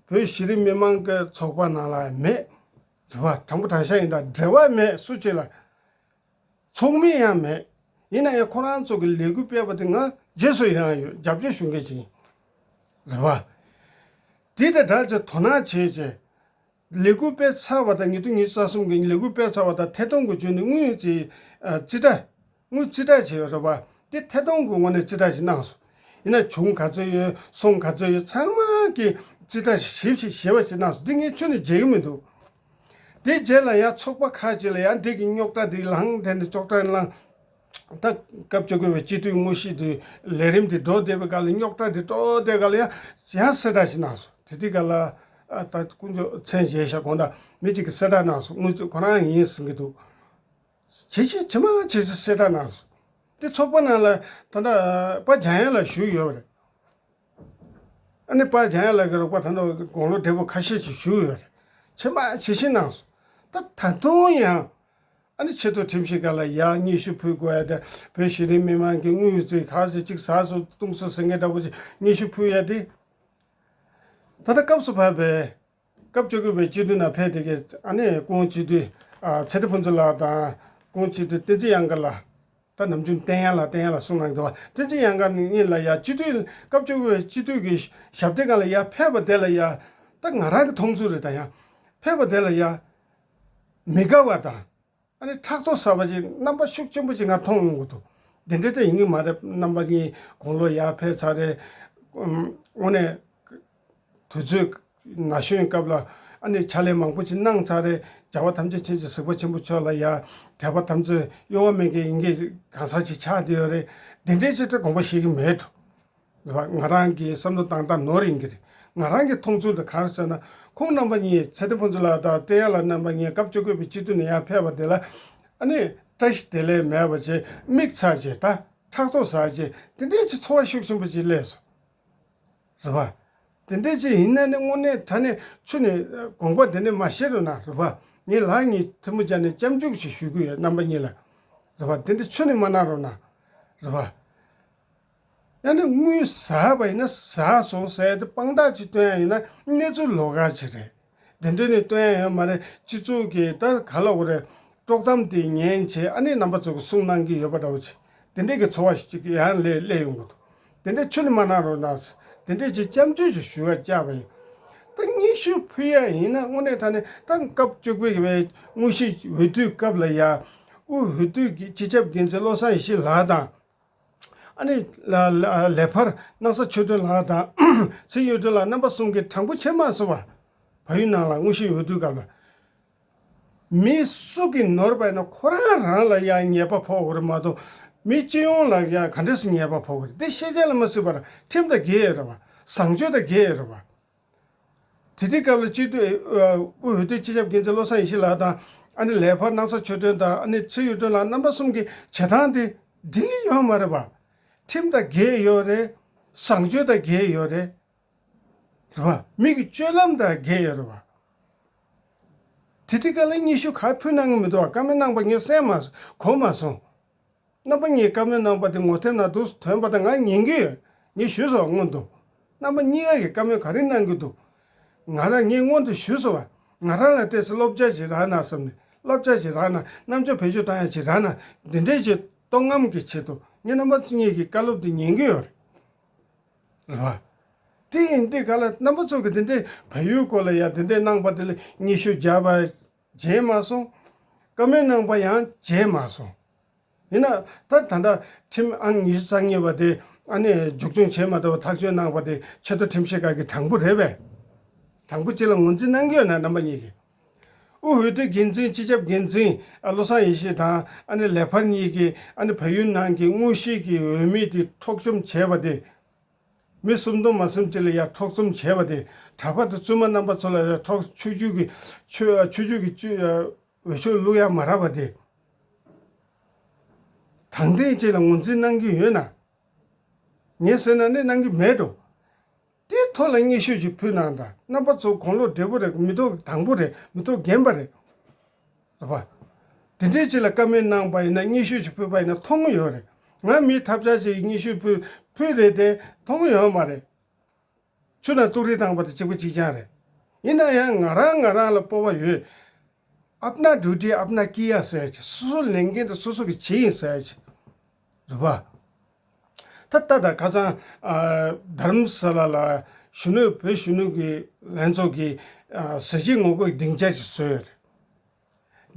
གཞི་རིམ་མི་མང་གི་ཚོགས་པ་ནང་ལ་མེད། རེད་བ། དྲང་པོ་དྲང་བཞག་ཡིན། ད་འབྲེལ་བ་མེད་སུ་གཅིག་ལ། ཚོགས་མི་ཡང་མེད། ཡིན་ན་ཡང་ཁོ་རང་ཚོ་གི་ལས་འགུལ་སྤེལ་བ་དེ་ང་རྗེས་སུ་ཡི་རང་ཡོད། རྒྱབ་སྐྱོར་ཞུ་མཁན་ཅིག་ཡིན། རེད་བ། དེ་དང་སྦྲགས་ཀྱི་དོ་སྣང་བྱས་བྱས། ལས་འགུལ་སྤེལ་ཚར་བ་དང་ཉིས་སྟོང་ཉི་ཤུ་རྩ་གསུམ་གྱི་ལས་འགུལ་སྤེལ་ཚར་བ་དང་ཐད་གཏོང་གི་བརྒྱུད་ནས་དངུལ་ཅིག་ཨ་རྩིས་ཁྲ། དངུལ་རྩིས་ཁྲ་བྱས་ཡོད་རེད་བ། དེ་ཐད་གཏོང་གི་ངོས་ནས་རྩིས་ཁྲ་ཞིག་གནང་སོང་། ཡིན་ན་གྱོང་ག་ཚོད་ཡོད། སོང་ག་ཚོད་ཡོད། ཚང་མ་གི་རྩིས་ཁྲ་ཞིབ་ཞིབ་ཞེ་བ་ཞིག་གནང་སོང་། འདི་ངས་ཁྱོན་ནས་བརྗེད་ཀྱི་མི་འདུག་དེ་རྗེས་ལ་ཡང་ཚོགས་པ་ཁག་ཅིག་ལ་ཡང་འདི་གི་རྙོག་དྲ་འདི་ལངས། དེ་ནས་ཅོག་དྲ་ལངས། ད་སྐབས་བཅོ་བརྒྱད་པའི་སྤྱི་འཐུས་དངོས་གཞི་དེ་ལས་རིམ་དེ་འགྲོ་བསྡད་པའི་སྐབས་ལ་རྙོག་དྲ་དེ་འགྲོ་བསྡད་སྐབས་ལ་ཡང་ཡང་གསལ་བསྒྲགས་ཤིག་གནང་སོང་། དེ་དུས་སྐབས་ལ་ཨ་ད་དཀོན་མཆོག་མཚན་བཞེས་ཤག་དགོངས་དག་མི་གཅིག་གིས་གསལ་བསྒྲགས་གནང་སོང་། དངོས་གཙོ་ཁོ་རང་ཡིན་ཟེར་གྱི་འདུག་ཇེ་ཆེ་ཇེ་མང་ཇེ་ཆེ་གསལ་བསྒྲགས་གནང་སོང་། དེ་ཚོགས་པ་ནང་ལ་ད་ལྟ་པ་འཇམ་དབྱངས་ལགས་ཞུགས་ཡོད་པ་རེད། ཨ་ནི་པ་འཇམ་དབྱངས་ལགས་ཀྱི་རོགས་པ་ད་ལྟ་དགུང་ལོ་བགྲེས་པོ་ཁ་ཤས་ཤིག་ཞུགས་ཡོད་རེད། ཇེ་མང་ཇེ་ཆེ་གནང་སོང་། ད་ད་དུང་ཡང་ཨ་ནི་ཆེས་མཐོ་ཁྲིམས་ཞིབ་ཁང་ལ་ཡང་སྙན་ཞུ་ཕུལ་དགོས་ཡ་དེ། བོད་གཞི་རིམ་མི་མང་གི་དངུལ་རྩིས་ག་ཚོད་གཅིག་ཟ་སོང་བཏུང་སོང་ཟེར་མཁན་འདྲ་པོ་ཞིག་སྙན་ཞུ་ཕུལ་ཡ་དེ། ད་ལྟ་སྐབས་སུ་བབས་པའི་སྐབས་བཅོ་བརྒྱད་པའི་སྤྱི་འཐུས་ནང་ཕེབས་བསྡད་མཁན་ཨ་ནི་ཀོང་སྤྱི་འཐུས་ཨ་ཚེ་བརྟན་ཕུན་ཚོགས་ལགས་དང་ཀོང་སྤྱི་འཐུས་བསྟན་འཛིན་དབྱངས་དཀར་ལགས། ད་ནམ་རྒྱུན་བསྟན་དབྱངས་ལགས་བསྟན་དབྱངས་ལགས་གསུང་གནང་གི་འདུག་བ། བསྟན་འཛིན་དབྱངས་དཀར་གཉིས་ལ་ཡ་སྤྱི་འཐུས་སྐབས་བཅོ་བརྒྱད་པའི་སྤྱི་འཐུས་ཀྱི་ཞབས་སྟེགས་སྒང་ལ་ཡ་ཕེབས་པ་དེ་ལ་ཡ་ད་ང་རང་གི་མཐོང་ཚུལ་རེད། ད་ཡང་ཕེབས་པ་དེ་ལ་ཡ་མི་དགའ་བ་དང་། ཨ་ནི་ཕྲག་དོག་ཟ་བ་ཅིག་རྣམ་པ་ཤུགས་ཆེན་པོ་ཅིག་ང་མཐོང་ཡོང་གི་འདུག་འདི་འདྲ་དེ་ཡིན་གྱི་མ་རེད། རྣམ་པ་གཉིས་དགུང་ལོ་ཡར་ཕེབས་ཚར་རེད། དངོས་གནས་དུས་ཚོད་ན་གཞོན་སྐབས་ལ་ཨ་ནི་ཕྱག་ལས་མང་པོ་ཅིག་གནང་ཚར་རེད། རྒྱལ་བ་ཐམས་ཅད་མཁྱེན་ཅིང་གཟིགས་པ་ཆེན་པོ་མཆོག་ལ་ཡ་དད་པ་དམ་ཚིག་གཡོ་བ་མེད་མཁན་ཡིན་གྱི་གང་ཟག་ཅིག་ཆགས་བསྡད་ཡོད་རེད། འདི་འདྲའི་ཅིག་ད་དགོངས་པ་བཞེས་ཀྱི་མེད་འགྲོ། རེད་བ། ང་རང་གི་བསམ་བློ་བཏང་སྟངས་ནོར་ཡིན་གྱི་རེད། ང་རང་གི་མཐོང་ཚུལ་དེ་ག་རེ་ཟེར་ན། ཁོང་རྣམ་པ་གཉིས་ཚེ་བརྟན་ཕུན་ཚོགས་ལགས་དང་བསྟན་ཡར་ལགས་རྣམ་པ་གཉིས་སྐབས་བཅུ་དགུ་པའི་སྤྱི་འཐུས་ནས་ཡར་ཕེབས་པ་དེ་ལ་ཨ་ནི་བཀྲ་ཤིས་བདེ་ལེགས་མེད་པ་བྱས། མིག་ཚ་བྱས། ད་ཕྲག་དོག་ཟ་བྱས། དེ་འདྲའི་ཅིག་ཚོར་བ་ཤུགས་ཆེན་པོ་ཅིག་སླེབས་སོང་། རེད་བ། དེ་འདྲའི་ཅིག་ཡིན་ན་ནི་དངོས་གནས་ད་ནི་ཁྱོད་ནི་དགོངས་པ་དེ་འདྲ་མ་བཞེས་རོགས་གནང་། རེད་བ། ངས་ལག་གཉིས་ཐལ་མོ་སྦྱར་ནས་སྐྱབས་འཇུག་ཅིག་ཞུ་གི་ཡོད། རྣམ་པ་གཉིས་ལ། རེད་བ། དེ་འདྲ་ཁྱོད་ནི་མ་གནང་རོགས་གནང་། རེད་བ། ཡང་ན་དངུལ་ཟ་བ་ཡིན་ན་ཟ་སོང་ཟེར་ཏེ་དཔང་རྟགས་ཅིག་སྟོན་ཡ་ཡིན་ན་གནས་ཚུལ་ལོགས་ཀ་ཅིག་རེད། དེ་འདྲ་ནི་སྟོན་ཡ་ཡོད་མ་རེད། སྤྱི་ཚོགས་ཀྱི་ད་ག་ལབ་དགོས་རེད། དཀྲོག་གཏམ་དེ་ཉན་བྱས་ཨ་ནི་རྣམ་པ་ཚོ་གི་གསུང་གནང་གི་ཡོད་པ་འདྲ་བོ་ཅིག་དེ་འདྲའི་གི་ཚོར་བ་ཞིག་ཅིག་ཡང་སླེབས་སླེབས་ཡོང་གི་འདུག་དེ་འདྲ་ཁྱོད་ནི་མ་གནང་རོགས་གནང་། དེ་འདྲའི་ཅིག་སྐྱབས་འཇུག་ཅིག་ཞུ་བར་བཅར་བ་ཡིན། ད་སྙན་ཞུ་ཕུལ་ཡ་ཡིན་ན་དངོས་གནས་ད་ནི་ད་སྐབས་བཅུ་དགུ་པའི་དངོས་གཞིའི་འོས་བསྡུའི་སྐབས་ལ་ཡ་དབུས་འོས་བསྡུ་གི་སྤྱི་ཁྱབ་འགན་འཛིན་བློ་བཟང་ཡེ་ཤེས་ལགས་དང་། ཨ་ནི་ལ་ལ་ལས་འཕར་སྣང་ས་ཆོས་སྒྲོན་ལགས་དང་། ཚེ་གཡུ་སྒྲོན་ལགས། རྣམ་པ་གསུམ་གྱིས་དྲང་པོ་བྱས་མ་སོང་བ། བལ་ཡུལ་ནང་ལ་དངོས་གཞིའི་འོས་བསྡུ་སྐབས་ལ། མི་སུ་གིས་ནོར་བ་ཡིན་ན་ཁོ་རང་རང་ལ་ཡང་ཉེས་པ་ཕོག་དགོས་རེད་མ་གཏོགས། མི་སྤྱི་ཡོངས་ལ་ཡང་ག་འདྲས་སེ་ཉེས་པ་ཕོག་གི་རེད། འདི་ཤེས་བྱ་ལ་མ་གཟིགས་པར་ཁྲིམས་དང་འགལ་ཡོད་རེད་བ། བཟང་སྤྱོད་དང་འགལ་ཡོད་རེད་བ། དེ་དུས་སྐབས་ལ་སྤྱི་འཐུས་ཨ་དབུས་འོས་བསྡུའི་སྤྱི་ཁྱབ་འགན་འཛིན་བློ་བཟང་ཡེ་ཤེས་ལགས་དང་། ཨ་ནི་ལས་འཕར་སྣང་ས་ཆོས་སྒྲོན་དང་། ཨ་ནི་ཚེ་གཡུ་སྒྲོན་ལགས། རྣམ་པ་གསུམ་གྱི་བྱེད་སྟངས་དེ་འགྲིག་ཡོད་མ་རེད་བ། ཁྲིམས་དང་འགལ་ཡོད་རེད། བཟང་སྤྱོད་དང་འགལ་ཡོད་རེད། རེད་བ། མི་གི་སྤྱོད་ལམ་དང་འགལ་ཡོད་རེད་བ། དེ་དུས་སྐབས་ལ་སྙན་ཞུ་ག་ཕུལ་གནང་གི་མི་འདུག་བ། བཀའ་མོལ་གནང་པ་ངས་གསན་མ་གོ་མ་སོང་། རྣམ་པ་གཉིས་བཀའ་མོལ་གནང་པ་དེ་ངོ་དེབ་ནང་འདུག་ཐོན་པ་དང་ང་ཉན་གི་ཡོད། ངས་ཞུས་སོང་སྔོན་དུ། རྣམ་པ་གཉིས་ཀ་གིས་བཀའ་མོལ་ག་རེ་གནང་གི་འདུག་ང་རང་ངས་སྔོན་དུ་ཞུས་སོང་བ། ང་རང་ལ་ཏོག་ཙམ་བློ་འཆར་ཞིག་རག་ན་བསམ་ནས། བློ་འཆར་ཞིག་རག་ན། རྣམ་དཔྱོད་བེད་སྤྱོད་བཏང་ཡ་ཞིག་རག་ན། འདི་འདྲའི་ཅིག་བཏོན་གནང་གི་ཆེད་དུ་ངས་རྣམ་པ་གཉིས་ཀྱི་བཀའ་སློབ་དེ་ཉན་གི་ཡོད་རེད། རེད་བ། དེ་ཡིན་དུས་ག་ལ་རྣམ་པ་ཚོ་གིས་དེ་འདྲའི་བལ་ཡུལ་སྐོར་ལ་ཡ་དེ་འདྲའི་གནང་པ་དེ་ལ་སྙན་ཞུ་བརྒྱབ་པ་བརྗེད་མ་སོང་། བཀའ་མོལ་གནང་པ་ཡང་བརྗེད་མ་སོང་། ཡིན་ན་ད་ད་ལྟ་ཁྲིམས་ཨང་ཉི་ཤུ་རྩ་གཉིས་པ་དེ་ཨ་ནི་མཇུག་སྐྱོང་བྱས་མ་ཐུབ་པ་ཐག་གཅོད་གནང་པ་དེ་ཆེས་མཐོ་ཁྲིམས་ཞིབ་ཁང་གིས་དྲང་པོ་རེད་པས། དྲང་པོ་ཅིག་ལ་ངོས་འཛིན་གནང་གི་ཡོད་ན། རྣམ་པ་གཉིས་ཀྱིས། དབུས་འོས་བསྡུའི་འགན་འཛིན། སྤྱི་ཁྱབ་འགན་འཛིན་ཨ་བློ་བཟང་ཡེ་ཤེས་དང་། ཨ་ནི་ལས་འཕར་གཉིས་ཀྱིས་ཨ་ནི་བལ་ཡུལ་ནང་གི་དངོས་གཞིའི་གི་འོས་མི་དེ་འཕྲོག་བཅོམ་བྱས་པ་དེ། མི་སུམ་སྟོང་མ་ཟིན་ཅིག་ལ་ཡ་འཕྲོག་བཅོམ་བྱས་པ་དེ། གྲྭ་པ་དང་བཙུན་མ་རྣམ་པ་ཚོ་ལ་ཡ་འཕྲོག་ཆོས་བརྒྱུད་ཀྱི་ཆོས་ཆོས་བརྒྱུད་ཀྱི་ཆོས་འོས་ཤོག་བླུག་ཡ་མ་རག་པ་དེ། དྲང་བདེན་ཅིག་ལ་ངོས་འཛིན་གནང་གི་ཡོད་ན། ངས་ཟེར་ན་ནི་གནང་གི་མེད་འགྲོ། དེའི་ཐོག་ལ་སྙན་ཞུ་ཞིག་ཕུལ་གནང་དང་། རྣམ་པ་ཚོ་དགུང་ལོ་བགྲེས་པོ་རེད། མི་ཐོག་དང་པོ་རེད། མི་ཐོག་རྒན་པ་རེད། རེད་པ། དེ་འདྲའི་ཅིག་ལ་བཀའ་མོལ་གནང་པ་ཡིན་ན། སྙན་ཞུ་ཞིག་ཕུལ་པ་ཡིན་ན་མཐོང་གི་ཡོད་རེད། ང་མི་ཐབས་ཆག་ཅིག་སྙན་ཞུ་ཕུལ་ཕུལ་རེད་དེ་མཐོང་གི་ཡོད་མ་རེད། ཆུ་ནང་ཏུག་རེ་བཏང་པ་དང་གཅིག་པ་གཅིག་རྐྱང་རེད། ཡིན་ན་ཡང་ང་རང་ང་རང་ལ་སྤོབས་པ་ཡོད། अपना ड्यूटी अपना किया ཟེར་ཡ་ཅིག་སོ་སོ་ལས་འགན་དེ་སོ་སོ་གིས་བྱས་ཡིན་ཟེར་ཡ་ཅིག་རེད་པ། ད་ལྟ་ད་ཁ་སང་ཨ་རྡ་རམ་ས་ལ་ལ་གཞོན་ནུ་བོད་གཞོན་ནུ་གི་ལྷན་ཚོགས་ཀྱི་ཨ་ཟས་བཅད་ངོ་རྒོལ་སྡིངས་ཆ་ཞིག་བཟོས་ཡོད་རེད།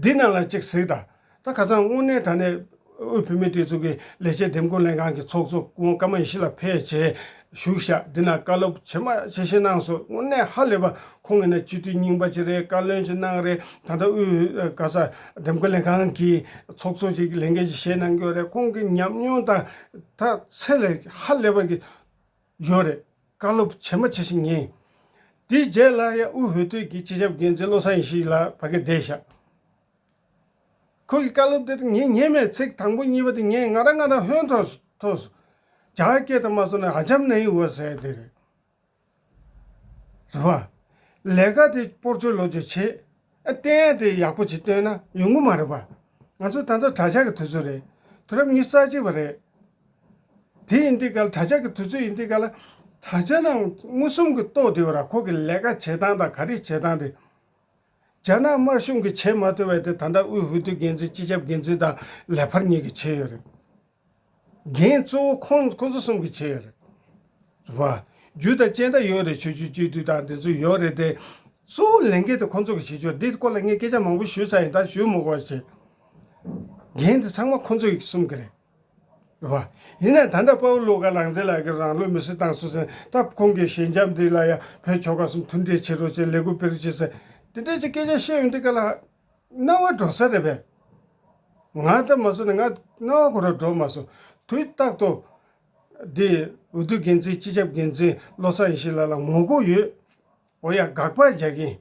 འདི་ནང་ལ་གཅིག་གཟིགས་དང་། ད་ཁ་སང་དངོས་གནས་དྲང་གནས་དབུས་བུད་མེད་སྒྲིག་འཛུགས་ཀྱི་ལས་བྱེད་འདེམས་བསྐོ་ལྷན་ཁང་གི་ཚོགས་གཙོ་སྐུ་ངོ་ཀརྨ་ཡེ་ཤེས་ལགས་ཕེབས་བྱས་བཞུགས་ཤག་འདི་ནང་བཀའ་སློབ་ཇི་མ་ཇི་བཞིན་གནང་སོང་། དངོས་གནས་ཧ་ལས་པ། ཁོང་ཡིན་ན་སྤྱི་འཐུས་རྙིང་པ་ཅིག་རེད། བཀའ་བློན་ཅིག་གནང་རེད། ད་ལྟ་དབུས་ག་ས་འདེམས་བསྐོ་ལྷན་ཁང་གི་ཚོགས་གཙོ་ཅིག་ལས་འགན་ཅིག་བཞེས་གནང་གི་ཡོད་རེད། ཁོང་གི་ཉམས་མྱོང་དང་ད་ཚད་ལས་ཧ་ལས་པ་གི་ཡོད་རེད། བཀའ་སློབ་ཇི་མ་ཇི་བཞིན་ཉན། དེའི་རྗེས་ལ་ཡང་དབུས་འོས་བསྡུ་གི་སྤྱི་ཁྱབ་འགན་འཛིན་བློ་བཟང་ཡེ་ཤེས་ལགས་ཕ་གིར་བསྡད་ཤག་ཁོ་གི་བཀའ་སློབ་དེ་ངས་ཉན་མེད། ཚིག་དང་པོ་གཉིས་པ་དེ་ངས་ང་རང་ང་རང་ཧོན་ཐོར་ཐོར་སོང་། རྒྱ་སྐད་དུ་མ་སོང་ན་ཨ་ཇམ་ནི་ཝ་ཟེར་དེ་རེད། རེད་བ། ལས་ཀ་དེ་སྤོར་ཆོག་ལོ་རྒྱུས་བྱེད། ཨ་བསྟན་ཡ་དེ་ཡག་པོ་ཅིག་བསྟན་ན་ཡོང་གི་མ་རེད་པ། ང་ཚོ་ད་ལྟ་དྲ་ཇག་གི་དུས་ཚོད་རེད། དུས་རབས་ཉི་ཤུ་རྩ་གཅིག་པ་རེད། དེ་ཡིན་དུས་ག་ལ། དྲ་ཇག་གི་དུས་ཚོད་ཡིན་དུས་ག་ལ། དྲ་ཇག་ནང་མངོན་སུམ་གྱིས་རྟོགས་བསྡད་ཡོད་ར། ཁོ་གི་ལས་ཀ་བྱེད་སྟངས་དང་ག་རེ་བྱེད་སྟངས་དེ། རྒྱ་ནག་དམར་གཞུང་གིས་བྱེད་མ་ཐུབ་པ་དེ་ད་ལྟ་དབུས་འོས་བསྡུ་འགན་འཛིན། སྤྱི་ཁྱབ་འགན་འཛིན་དང་ལས་འཕར་གཉིས་ཀྱིས་བྱས་ཡོད་རེད། འགན་གཙོ་བོ་ཁོང་ཁོང་ཚོ་གསུམ་གྱིས་བྱས་ཡོད་རེད། རེད་བ། རྒྱུ་དང་རྐྱེན་དང་ཡོད་རེད། ཆོས་བརྒྱུད་སྤྱི་འཐུས་དང་དེ་ཚོ་ཡོད་རེད་དེ། གཙོ་བོ་ལས་འགན་དེ་ཁོང་ཚོ་གིས་བྱེད་ཆོག་འདི་སྐོར་ལ་ངས་སྐད་ཆ་མང་པོ་ཞུས་ཚར་ཡིན། ད་ཞུ་མི་དགོས་པ་བྱེད། འགན་དེ་ཚང་མ་ཁོང་ཚོ་གི་གསུམ་གི་རེད། རེད་བ། ཡིན་ནའི་ད་ལྟ་དཔའ་བོ་བློ་དགའ་ལགས་འཛིན་ལགས་ཀྱིས་རང་ལུས་མེར་སྲེག་བཏང་སོང་ཟེར། ད་ཁོང་གི་ཞལ་འཆམ་འདི་ལ་ཡང་བོད་ཆོལ་ཁ་གསུམ་མཐུན་སྒྲིལ་བྱེད་རོགས་བྱེད། ལས་འགུལ་སྤེལ་རོགས་བྱེད་ཟེར། དེ་འདྲའི་ཅིག་སྐད་ཆ་བཤད་ཡོང་དུས་ག་ལ། སྣང་བ་འགྲོ་ས་རེད་པས། ང་ལྟ་མ་སོང་ནས་ང་སྣང་བ་ཁོ་རང་འགྲོ་མ་སོང་། དུས་རྟག་ཏུ་འདི་འོས་བསྡུ་འགན་འཛིན། སྤྱི་ཁྱབ་འགན་འཛིན་བློ་བཟང་ཡེ་ཤེས་ལགས་ལ་ངོ་རྒོལ་ཡོད། འོ་ཡ། དགག་པ་རྒྱག་གིན།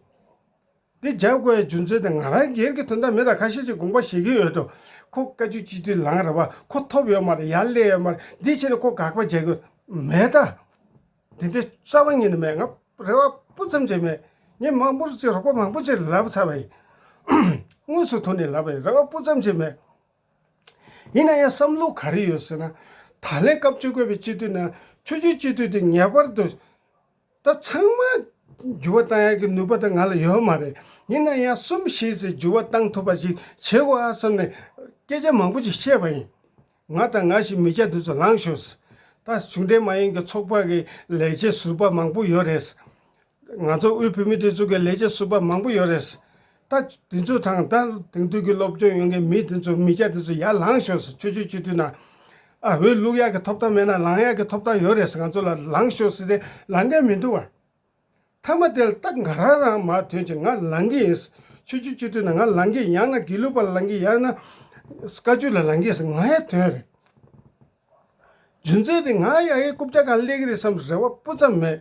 འདི་རྒྱག་དགོས་ཡ་རྒྱུ་མཚན་དེ་ང་རང་སྒེར་གྱི་དོན་དག་མེད་ད། ཁ་ཤས་ཅིག་དགོངས་པ་བཞེས་ཀྱི་ཡོད་དོ། ཁོ་བཀའ་བརྒྱུད་སྤྱི་འཐུས་ལངས་རེད་བ། ཁོ་ཐོབ་ཡོད་མ་རེད། ཡར་སླེབས་ཡོད་མ་རེད། འདི་བྱས་ནས་ཁོ་དགག་པ་རྒྱག་གི་མེད་ད། དེ་འདྲའི་རྩ་བ་ཉིད་ནས་མེད། ང་རེ་བ་སྤུ་ཙམ་ཅིག་མེད། ངས་མང་པོ་ཅིག་རོགས་པ་མང་པོ་ཅིག་ལབ་ཚར་བ་ཡིན། དངོས་སུ་ཐུག་ནས་ལབ་པ་ཡིན། རེ་བ་སྤུ་ཙམ་ཅིག་མེད། ཡིན་ན་ཡང་བསམ་བློ་ག་རེ་ཡོད་ཟེར་ན། ད་ལན་སྐབས་བཅོ་བརྒྱད་པའི་སྤྱི་འཐུས་ནང་ཆོས་བརྒྱུད་སྤྱི་འཐུས་དེ་ངེས་པར་དུ་ད་ཚང་མ་འགྱུར་བ་བཏང་ཡག་གི་ནུས་པ་དེ་ང་ལ་ཡོད་མ་རེད། ཡིན་ན་ཡང་གསུམ་བཞི་ཙམ་འགྱུར་བ་བཏང་ཐུབ་པ་ཞིག་བྱེད་དགོས་ཨ་བསམ་ནས་སྐད་ཆ་མང་པོ་ཅིག་བཤད་པ་ཡིན། ང་དང་ང་ཞིག་མི་སྐྱ་དེ་ཚོ་ལངས་ཤོག། ད་གཞུང་འབྲེལ་མ་ཡིན་གྱི་ཚོགས་པ་གི་ལས་བྱེད་ཟུར་པ་མང་པོ་ཡོད་རེད། ང་ཚོ་དབུས་བོད་མི་སྒྲིག་འཛུགས་ཀྱི་ལས་བྱེད་ཟུར་པ་མང་པོ་ཡོད་རེད། ད་དེ་ཚོ་དང་ད་དེང་དུས་ཀྱི་སློབ་སྦྱོང་ཡོད་མཁན་མི་དེ་ཚོ་མི་སྐྱ་དེ་ཚོ་ཡར་ལངས་ཤོག་ཟེར། ཆོས་བརྒྱུད་སྤྱི་འཐུས་ནང་ཨ་འོས་བླུག་ཡག་གི་ཐོབ་ཐང་མེད་ན་ལངས་ཡག་གི་ཐོབ་ཐང་ཡོད་རེད་ཟེར། ང་ཚོ་ལ་ལངས་ཤོག་ཟེར་ཏེ་ལངས་མཁན་མི་འདུག་བ། མཐའ་མ་དེ་ལ་ད་ང་རང་རང་མར་ཐོན་བྱས་ང་ལངས་ཀྱི་ཡིན། ཆོས་བརྒྱུད་སྤྱི་འཐུས་ནང་ང་ལངས་ཀྱི་ཡིན། ཡང་ན་དགེ་ལུགས་པ་ལ་ལངས་ཀྱི་ཡིན། ཡང་ན་བཀའ་བརྒྱུད་ལ་ལངས་ཀྱི་ཡིན་ཟེར་ང་ཡར་ཐོན་རེད། རྒྱུ་མཚན་དེ་ང་ཡ་ཡའི་རྐུབ་བཀྱག་སྒང་སླེབས་ཀྱི་རེད་བསམ་རེ་བ་སྤུ་ཙམ་མེད།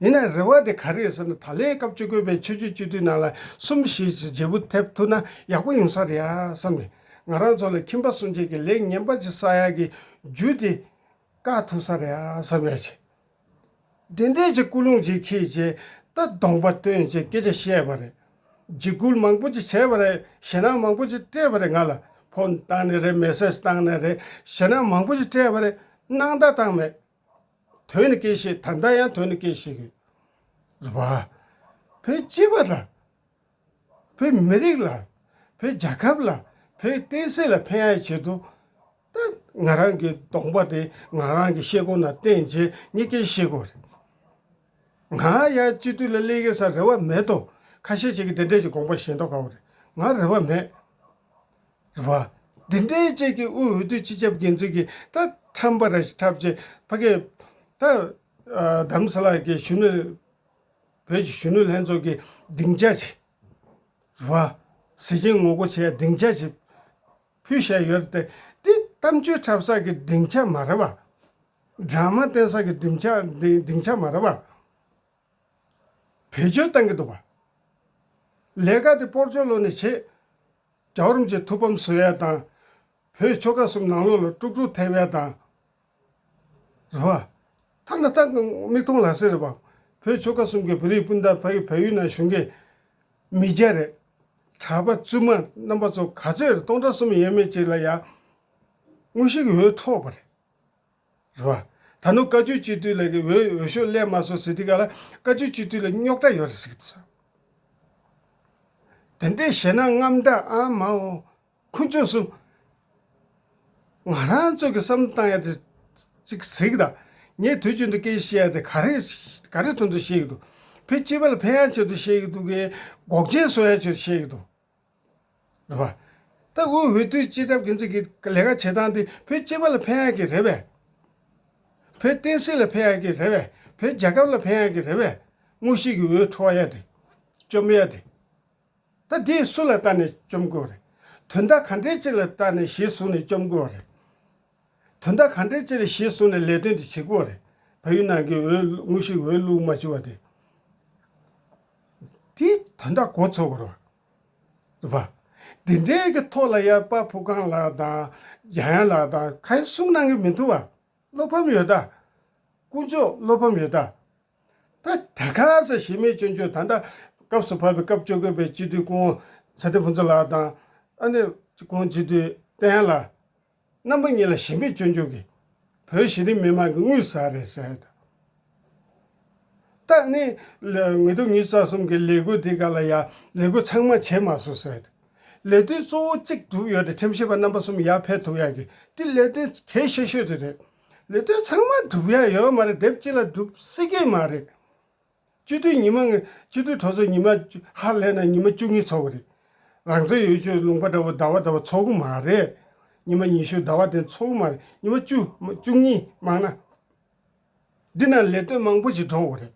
ཡིན་ན་རེ་བ་དེ་ག་རེ་རེད་ཟེར་ན། ད་ལན་སྐབས་བཅུ་དགུ་པའི་ཆོས་བརྒྱུད་སྤྱི་འཐུས་ནང་ལ་གསུམ་བཞི་ཞིག་བརྗེ་པོ་ཐེབས་ཐུབ་ན་ཡག་པོ་ཡོང་ས་རེད་ཡ་བསམ་ནས། ང་རང་ཚོ་ལ་ཁྱིམ་པ་སུན་འབྱིན་གྱི་ལས་ངན་པ་ཅིག་བསགས་ཡག་གི་རྒྱུ་དེ་བཀག་ཐུབ་ས་རེད་ཡ་བསམ་ཡ་ཆེ། དེ་འདྲའི་ཅིག་ཀུན་སློང་ཅིག་འཁྱེར་བྱས་ད་གདོང་པ་སྟོན་བྱས་སྐད་ཆ་བཤད་པ་རེད། འཇིགས་སྐུལ་མང་པོ་ཅིག་བྱས་པ་རེད། ཞེད་སྣང་མང་པོ་ཅིག་སྤྲད་པ་རེད། ང་ལ་ཕོན་བཏང་ནས་རེད། མེ་སེ་ཇི་བཏང་ནས་རེད། ཞེད་སྣང་མང་པོ་ཅིག་སྤྲད་པ་རེད། སྣང་དག་བཏང་མེད། དོན་ནི་སྐད་བཤད། ད་ལྟ་ཡང་དོན་ནི་སྐད་བཤད་གི་རེད་བ། བོད་སྤྱི་པ་དང་། བོད་མི་རིགས་ལ། བོད་རྒྱལ་ཁབ་ལ། བོད་བསྟན་སྲིད་ལ་ཕན་ཡག་ཆེད་དུ། ད་ང་རང་གི་གདོང་པ་དེ་ང་རང་གི་ཤེལ་སྒོ་ནང་བསྟན་བྱས་ངས་སྐད་བཤད་དགོས་རེད། ང་ཡ་སྤྱི་འཐུས་ལ་སླེབས་ཀྱི་ས་རེ་བ་མེད་དོ། ཁ་ཤས་ཅིག་གིས་དེ་འདྲས་ཀྱི་དགོངས་པ་བཞེས་མདོག་ཁ་པོ་རེད། ང་རེ་བ་མེད། རེད་བ། འདི་འདྲའི་ཅིག་གི་དབུས་འོས་བསྡུ་སྤྱི་ཁྱབ་འགན་འཛིན་གྱི་ད་ཁྲམ་པ་ར་ཞིག་འཁྲབ་བྱས་ཕ་གི་ད་རྡ་རམ་ས་ལ་གི་གཞོན་ནུ་བོད་ཀྱི་གཞོན་ནུ་ལྷན་ཚོགས་ཀྱི་སྡིངས་ཆ་ཅིག་རེད་བ། ཟས་སྦྱིན་ངོ་རྒོལ་བྱེད་ཡ་སྡིངས་ཆ་ཅིག་ཕུལ་བཞག་ཡོད་རེད་དེ། འདི་གཏམ་བརྗོད་འཁྲབ་ས་གི་སྡིངས་ཆ་མ་རེད་བ། ཌ་ར་མ་བསྟན་ས་གི་སྡིངས་ཆ་སྡིངས་ཆ་མ་རེད་བ། བེད་སྤྱོད་བཏང་གི་འདུག་བ། ལས་ཀ་དེ་སྤོར་སྤྱོད་ལོག་ནས་བྱེད། རྒྱལ་བ་རིན་པོ་ཆེ་ཐུགས་ཕམ་བཟོ་ཡ་དང་། བོད་ཆོལ་ཁ་གསུམ་ནང་ལོགས་ལ་དཀྲུག་དཀྲུག་ཐེབས་ཡ་དང་། རེད་བ། ཐ་ན་ད་མིག་མཐོང་ལག་ཟིན་རེད་བ། བོད་ཆོལ་ཁ་གསུམ་གྱི་བོད་རིགས་སྤུན་ཟླ་ཕ་གི་བལ་ཡུལ་ནང་བཞུགས་མཁན་མི་སྐྱ་རེད། གྲྭ་པ་བཙུན་མ་རྣམ་པ་ཚོ་ག་ཚོད་རེད། སྟོང་ཕྲག་གསུམ་ཡས་མས་ཅིག་ལ་ཡ་དངོས་གཞི་གི་འོས་འཕྲོག་པ་རེད། རེད་བ། ད་ནུ་བཀའ་བརྒྱུད་སྤྱི་འཐུས་ལ་གི་འོས་འོས་ཤོག་སླེབས་མ་སོང་ཟེར་དུས་ག་ལ་བཀའ་བརྒྱུད་སྤྱི་འཐུས་ལ་རྙོག་དྲ་ཡོད་རེད་ཟེར་གི་འདུག་ས། དེ་འདྲའི་ཞེད་སྣང་དངངས་སྐྲག་ཨ་མའོ། ཁོང་ཚོས་སུ། ང་རང་ཚོ་གི་བསམ་བློ་བཏང་ཡ་དེ་ཅིག་གཟིགས་དང་། ངས་དུས་རྒྱུན་དུ་སྐད་བཤད་ཡ་དེ་ག་རེ་ག་རེ་དོན་དུ་བཤད་གི་འདུག་བོད་སྤྱི་པ་ལ་ཕན་ཡ་ཆེད་དུ་བཤད་གི་འདུག་གི། འགོག་རྐྱེན་བཟོ་ཡ་ཆེད་དུ་བཤད་གི་འདུག་རེད་བ། ད་དབུས་འོས་བསྡུ་སྤྱི་ཁྱབ་འགན་འཛིན་གྱི་ལས་ཀ་བྱེད་སྟངས་དེ་བོད་སྤྱི་པ་ལ་ཕན་ཡག་གི་རེད་པས། བོད་བསྟན་སྲིད་ལ་ཕན་ཡག་གི་རེད་པས། བོད་རྒྱལ་ཁབ་ལ་ཕན་ཡག་གི་རེད་པས། དངོས་གཞི་གི་འོས་འཕྲོག་ཡ་དེ། བཅོམ་ཡ་དེ། ད་དེ་སུ་ལ་ལྟ་ནས་བཅོམ་དགོས་རེད། དོན་དག་ག་འདྲའི་ཅིག་ལ་ལྟ་ནས་གཞི་བཟུང་ནས་བཅོམ་དགོས་རེད། དོན་དག་ག་འདྲའི་ཅིག་ལ་གཞི་བཟུང་ནས་ལས་དོན་དེ་བྱེད་དགོས་རེད། བལ་ཡུལ་ནང་གི་འོས་དངོས་གཞི་འོས་བླུག་མ་བཅུག་པ་དེ། དེ་དོན་དག་གོ་ཚོད་དགོས་རེད། རེད་པ། འདི་འདྲའི་གི་ཐོག་ལ་ཡ་པ་ཕུ་ཁང་ལགས་དང་འཇམ་དབྱངས་ལགས་དང་ག་ཡེ་གསུང་གནང་གི་མི་འདུག་བ། བློ་ཕམ་ཡོད་ད། དཀོན་མཆོག་བློ་ཕམ་ཡོད་ད། ད་ད་ག་ས་གཞི་མེད་སྐྱོན་བརྗོད་ད་ལྟ་སྐབས་སུ་བབས་པའི་སྐབས་བཅོ་བརྒྱད་པའི་སྤྱི་འཐུས་སྐུ་ངོ་ཚེ་བརྟན་ཕུན་ཚོགས་ལགས་དང་། ཨ་ནི་སྐུ་ངོ་སྤྱི་འཐུས་བསྟན་དབྱངས་ལགས། རྣམ་པ་གཉིས་ལ་གཞི་མེད་སྐྱོན་བརྗོད་ཀྱིས་བོད་གཞི་རིམ་མི་མང་གི་དངུལ་ཟ་རེད་ཟེར་ཡ་ད། ད་ནི་ལ་ཉིས་སྟོང་ཉི་ཤུ་རྩ་གསུམ་གྱི་ལས་འགུལ་འདི་ག་ལ་ཡ་ལས་འགུལ་ཚང་མ་བྱས་མ་སོང་ཟེར། ལས་དོན་གཙོ་བོ་གཅིག་གྲུབ་ཡོད་དེ། ཁྲིམས་ཞིབ་པ་རྣམ་པ་གསུམ་ཡར་ཕེབས་ཐུབ་ཡག་གི་དེ་ལས་དོན་གལ་ཆེ་ཤོས་དེ་རེད། ལས་དོན་ཚང་མ་གྲུབ་ཡག་ཡོད་མ་རེད། དེབ་གཅིག་ལ་གྲུབ་སྲིད་ཀྱི་མ་རེད། སྤྱི་འཐུས་ཉི་མ་ངས་སྤྱི་འཐུས་གྲོས་ཚོགས་ཉི་མ་བཅུ་ཧ་ལས་ན་ཉི་མ་བཅུ་གཉིས་ཚོགས་ཀྱི་རེད། རང་བཙན་ཡོད་ཆོག་ལུང་པ་འདྲ་བོ་ཟླ་བ་ཟླ་བ་ཚོགས་ཀྱི་མ་རེད། ཉི་མ་ཉི་ཤུ་ཟླ་བ་དེ་ཚོགས་མ་རེད། ཉི་མ་བཅུ་བཅུ་གཉིས་མང་ན། འདི་ན་ལས་དོན་མང་པོ་ཞིག་འགྲོ་འོ་རེད།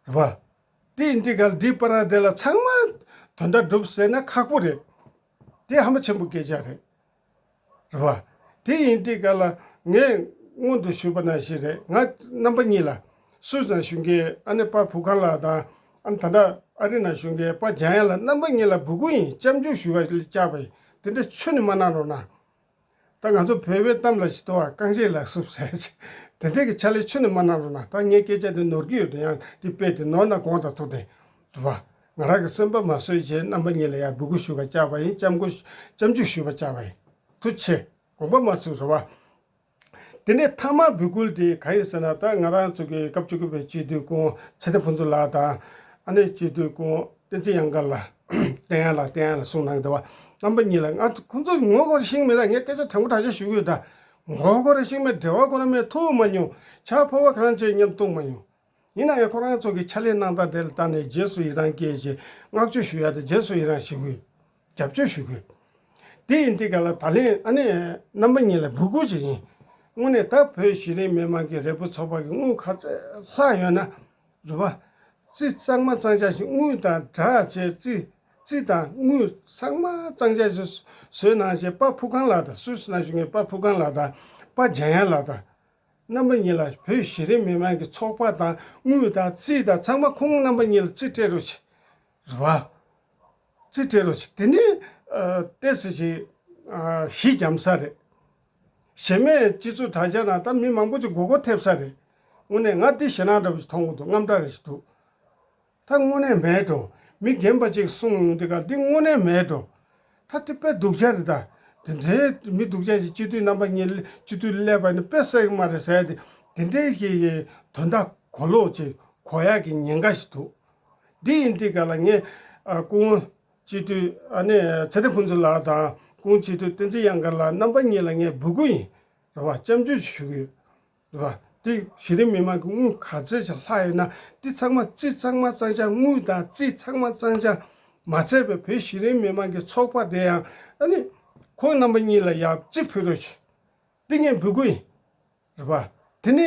རེད་བ། དེ་ཡིན་དུས་ག་ལ་འདི་པར་དེ་ལ་ཚང་མ་དོན་དག་འགྲུབ་ཟེར་ན་ཁག་པོ་རེད། དེ་ཧ་མ་ཆེན་པོ་སྐད་ཆ་རེད། རེད་བ། དེ་ཡིན་དུས་ག་ལ་ངས་སྔོན་དུ་ཞུས་པ་ནང་བཞིན་རེད། ང་རྣམ་པ་གཉིས་ལ་སུད་ནང་བཞུགས་མཁན་ཨ་ནེ་པ་ཕུར་ཁང་ལགས་དང་ཨ་ནེ་ད་ལྟ་ཨ་རི་ནང་བཞུགས་མཁན་པ་འཇམ་དབྱངས་ལགས་རྣམ་པ་གཉིས་ལ་འབོད་སྐུལ་ཡིན། སྐྱབས་འཇུག་ཞུ་བ་བཅར་བ་ཡིན། དེ་འདྲ་ཆུ་ནས་མ་གནང་རོགས་གནང་། ད་ང་ཚོ་བོད་པའི་གཏམ་ལ་ཞིག་ཏུ་བ་རྐང་རྗེས་ལ་བསུབ་ཟེར་ཅིག་དེ་འདྲ་གི་ཕྱག་ལས་ཆུ་ནས་མ་གནང་རོགས་གནང་། ད་ངའི་སྐད་ཆ་དེ་ནོར་གི་ཡོད་དེ་ཡང་དེ་དཔེ་དེ་ནོར་ན་དགོངས་དག་ཐུགས་བདེ། རེད་བ། ང་རང་གི་སེམས་པ་མ་བཟོད་བྱས་རྣམ་པ་གཉིས་ལ་ཡང་འབོད་སྐུལ་ཞུ་བ་བཅར་བ་ཡིན། སྐྱབས་མགོན་སྐྱབས་འཇུག་ཞུ་བ་བཅར་བ་ཡིན། ཐུགས་རྗེ་ཆེ། དགོངས་པ་མ་ཚོམས། རེད་བ། དེ་ནས་མཐའ་མ་འབོད་སྐུལ་དེ་ག་ཡིན་ཟེར་ན། ད་ང་རང་ཚོ་གི་སྐབས་བཅུ་དགུ་པའི་སྤྱི་འཐུས་སྐུ་ངོ་ཚེ་བརྟན་ཕུན་ཚོགས་ལགས་དང་ཨ་ནེ་སྤྱི་འཐུས་སྐུ་ངོ་བསྟན་འཛིན་གཡང་དཀར་ལགས། བསྟན་གཡང་ལགས། བསྟན་གཡང་ལགས་གསུང་གནང་གི་འདུག་བ། རྣམ་པ་གཉིས་ལ་ང་ཁོང་ཚོ་ངོ་སྐོར་ཤེས་མེད་ལ། ངས་སྐད་ཆ་དྲང་པོ་དྲང་བཞག་ཞུ་གི་ཡོད། ད་ངོ་སྐོར་ཤེས་མེད། འབྲེལ་བ་ཁོ་རང་མེད། ཐུག་མ་མྱོང་། ཕྱག་ཕོར་པ་གང་བྱས་མཉམ་གཏོང་མ་མྱོང་། ཡིན་ན་ཡང་ཁོ་རང་ཚོ་གི་ཕྱག་ལས་གནང་སྟངས་དེ་ལ་བལྟས་ནས་རྗེས་སུ་ཡི་རང་སྐྱེས་ཞེས་བསྔགས་བརྗོད་ཞུ་ཡ་དེ་རྗེས་སུ་ཡི་རང་ཞུ་གི་ཡོད། རྒྱབ་སྐྱོར་ཞུ་དགོས། དེ་ཡིན་དུས་ག་ལ་ད་ལན་ཨ་ནེ་རྣམ་པ་གཉིས་ལ་འབོད་སྐུལ་ཅིག་ཡིན། དངོས་གནས་ད་བོད་གཞི་རིམ་མི་མང་གི་རེ་སྤོབས་ཚོགས་པ་གི་དངུལ་ག་ཚད་ལྷག་ཡོད་ན། རེད་བ། རྩིས་གཙང་མ་གཙང་རྐྱང་ཞིག་དངུལ་དང་སྦྲགས་བྱས་རྩིས་རྩིས་དང་དངུལ་ཚང་མ་གཙང་རྐྱང་ཞིག་བཟོས་གནང་བྱས། པ་ཕུར་ཁང་ལགས་དང་། སུད་སི་ནང་བཞུགས་མཁན་པ་ཕུར་ཁང་ལགས་དང་པ་འཇམ་དབྱངས་ལགས་དང་། རྣམ་པ་གཉིས་ལ་བོད་གཞི་རིམ་མི་མང་གི་ཚོགས་པ་དང་དངུལ་དང་རྩིས་དང་ཚང་མ་ཁོང་རྣམ་པ་གཉིས་ལ་རྩིས་སྤྲད་རོགས་བྱེད། རེད་བ། རྩིས་སྤྲད་རོགས་བྱེད། དེ་ནི་ཨ་ཏོག་ཙམ་ཞིག་ཨ་གཞི་འགྱམ་ས་རེད། གཞན་མའི་སྤྱི་ཚོགས་དྲ་རྒྱ་ནང་ད་མི་མང་པོ་ཅིག་མགོ་སྐོར་ཐེབས་ས་རེད། དངོས་གནས་ང་འདི་ཞེད་སྣང་འདྲ་པོ་ཞིག་མཐོང་གི་འདུག། དངངས་སྐྲག་རེ་ཞིག་འདུག། ད་དངོས་གནས་མེད་འགྲོ། མི་རྒན་པ་ཅིག་གསུངས་ཡོང་དུས་ག་འདི་དངོས་གནས་མེད་འགྲོ། ད་དེ་དཔེ་སྡུག་ཅག་རེད། ད་དེ་འདྲའི་མི་སྡུག་ཅག་ཅིག་སྤྱི་འཐུས་རྣམ་པ་གཉིས་སྤྱི་འཐུས་སླེབས་པ་ནི་དཔེ་སྲིད་གི་མ་རེད་ཟེར་ཏེ། དེ་འདྲའི་གི་དོན་དག་གོ་ལོག་ཅིག་གོ་ཡག་གི་ཉེན་ཁ་ཞིག་འདུག། འདི་ཡིན་དུས་ག་ལ་ངས་ཨ་སྐུ་ངོ་སྤྱི་འཐུས་ཨ་ནེ་ཚེ་བརྟན་ཕུན་ཚོགས་ལགས་དང་སྐུ་ངོ་སྤྱི་འཐུས་བསྟན་འཛིན་གཡང་དཀར་ལགས་རྣམ་པ་གཉིས་ལ་ངས་འབོད་སྐུལ་ཡིན། རེད་བ། སྐྱབས་འཇུག་ཞུ་གི་ཡོད། རེད་བ། དེ་གཞི་རིམ་མི་མང་གི་དངུལ་ག་ཚད་ཅིག་ལྷག་ཡོད་ན་འདི་ཚང་མ་རྩིས་ཚང་མ་གཙང་རྐྱང་། དངུལ་དང་རྩིས་ཚང་མ་གཙང་རྐྱང་མ་ཚད་པའི་བོད་གཞི་རིམ་མི་མང་གི་ཚོགས་པ་དེ་ཡང་ཨ་ནི་ཁོང་རྣམ་པ་གཉིས་ལ་ཡང་རྩིས་ཕུལ་རོགས་བྱེད། འདི་ངས་འབོད་སྐུལ་ཡིན། རེད་བ། དེ་ནས་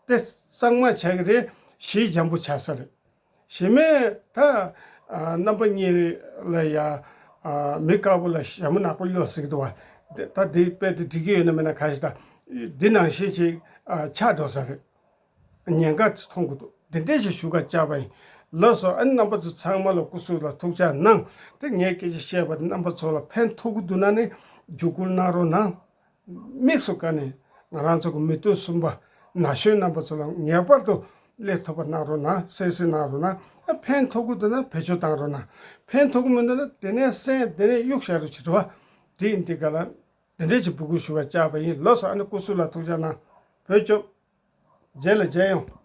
དེ་གཙང་མ་བྱ་གི་རེད། གཞི་འགྱམ་པོ་ཆགས་ས་རེད། གཞན་མས་ད་ཨ་རྣམ་པ་གཉིས་ལ་ཡ་ཨ་མི་དཀར་པོ་ལ་ཞྭ་མོ་ནག་པོ་གཡོགས་ཟེར་གི་འདུག་བ། དེ་ད་དེ་དཔེ་དེ་འགྲིག་གི་ཡོད་ན་མེད་ན་ག་ཞིག་ད། འདི་ནང་བཞིན་ཅིག་ཨ་ཆགས་འགྲོ་ས་རེད། ཉེན་ཁ་ཅིག་མཐོང་གི་འདུག། འདི་འདྲས་ཞིག་ཞུ་ག་བཅར་བ་ཡིན། ལགས་སོ། ཨ་ནི་རྣམ་པ་ཚོ་ཚང་མ་ལ་སྐུ་གཟུགས་ལ་ཐུགས་ཅག་གནང་། དེ་ངའི་སྐད་ཆ་བཤད་པ་དེ་རྣམ་པ་ཚོ་ལ་ཕན་ཐོགས་ཀྱི་འདུག་ན་ནི་བརྒྱུད་སྐུལ་གནང་རོགས་གནང་། དམིགས་སུ་བཀར་ནས་ང་རང་ཚོ་གི་མི་སྟོབས་གསུམ་པ་ན་གཞོན་རྣམ་པ་ཚོ་ལ་ངེས་པར་དུ་སླེབས་ཐུབ་པ་གནང་རོགས་གནང་། གསན་གཟིགས་གནང་རོགས་གནང་། ཨ་ཕན་ཐོགས་ཀྱི་འདུག་ན་བེད་སྤྱོད་བཏང་རོགས་གནང་། ཕན་ཐོགས་ཀྱི་མི་འདུག་ན་དེ་ནས་གསན། དེ་ནས་གཡུག་བཞག་རོགས་བྱེད། རེད་བ། དེ་ཡིན་དུས་ག་ལ་དེ་འདྲས་ཀྱི་འབོད་སྐུལ་ཞུ་བར་བཅར་བ་ཡིན། ལགས་སོ། ཨ་ནི་སྐུ་གཟུགས་ལ་ཐུགས་ཅག་གནང་། བོད་སྐྱོབ། རྗེས་ལ་མཇལ་ཡོང་།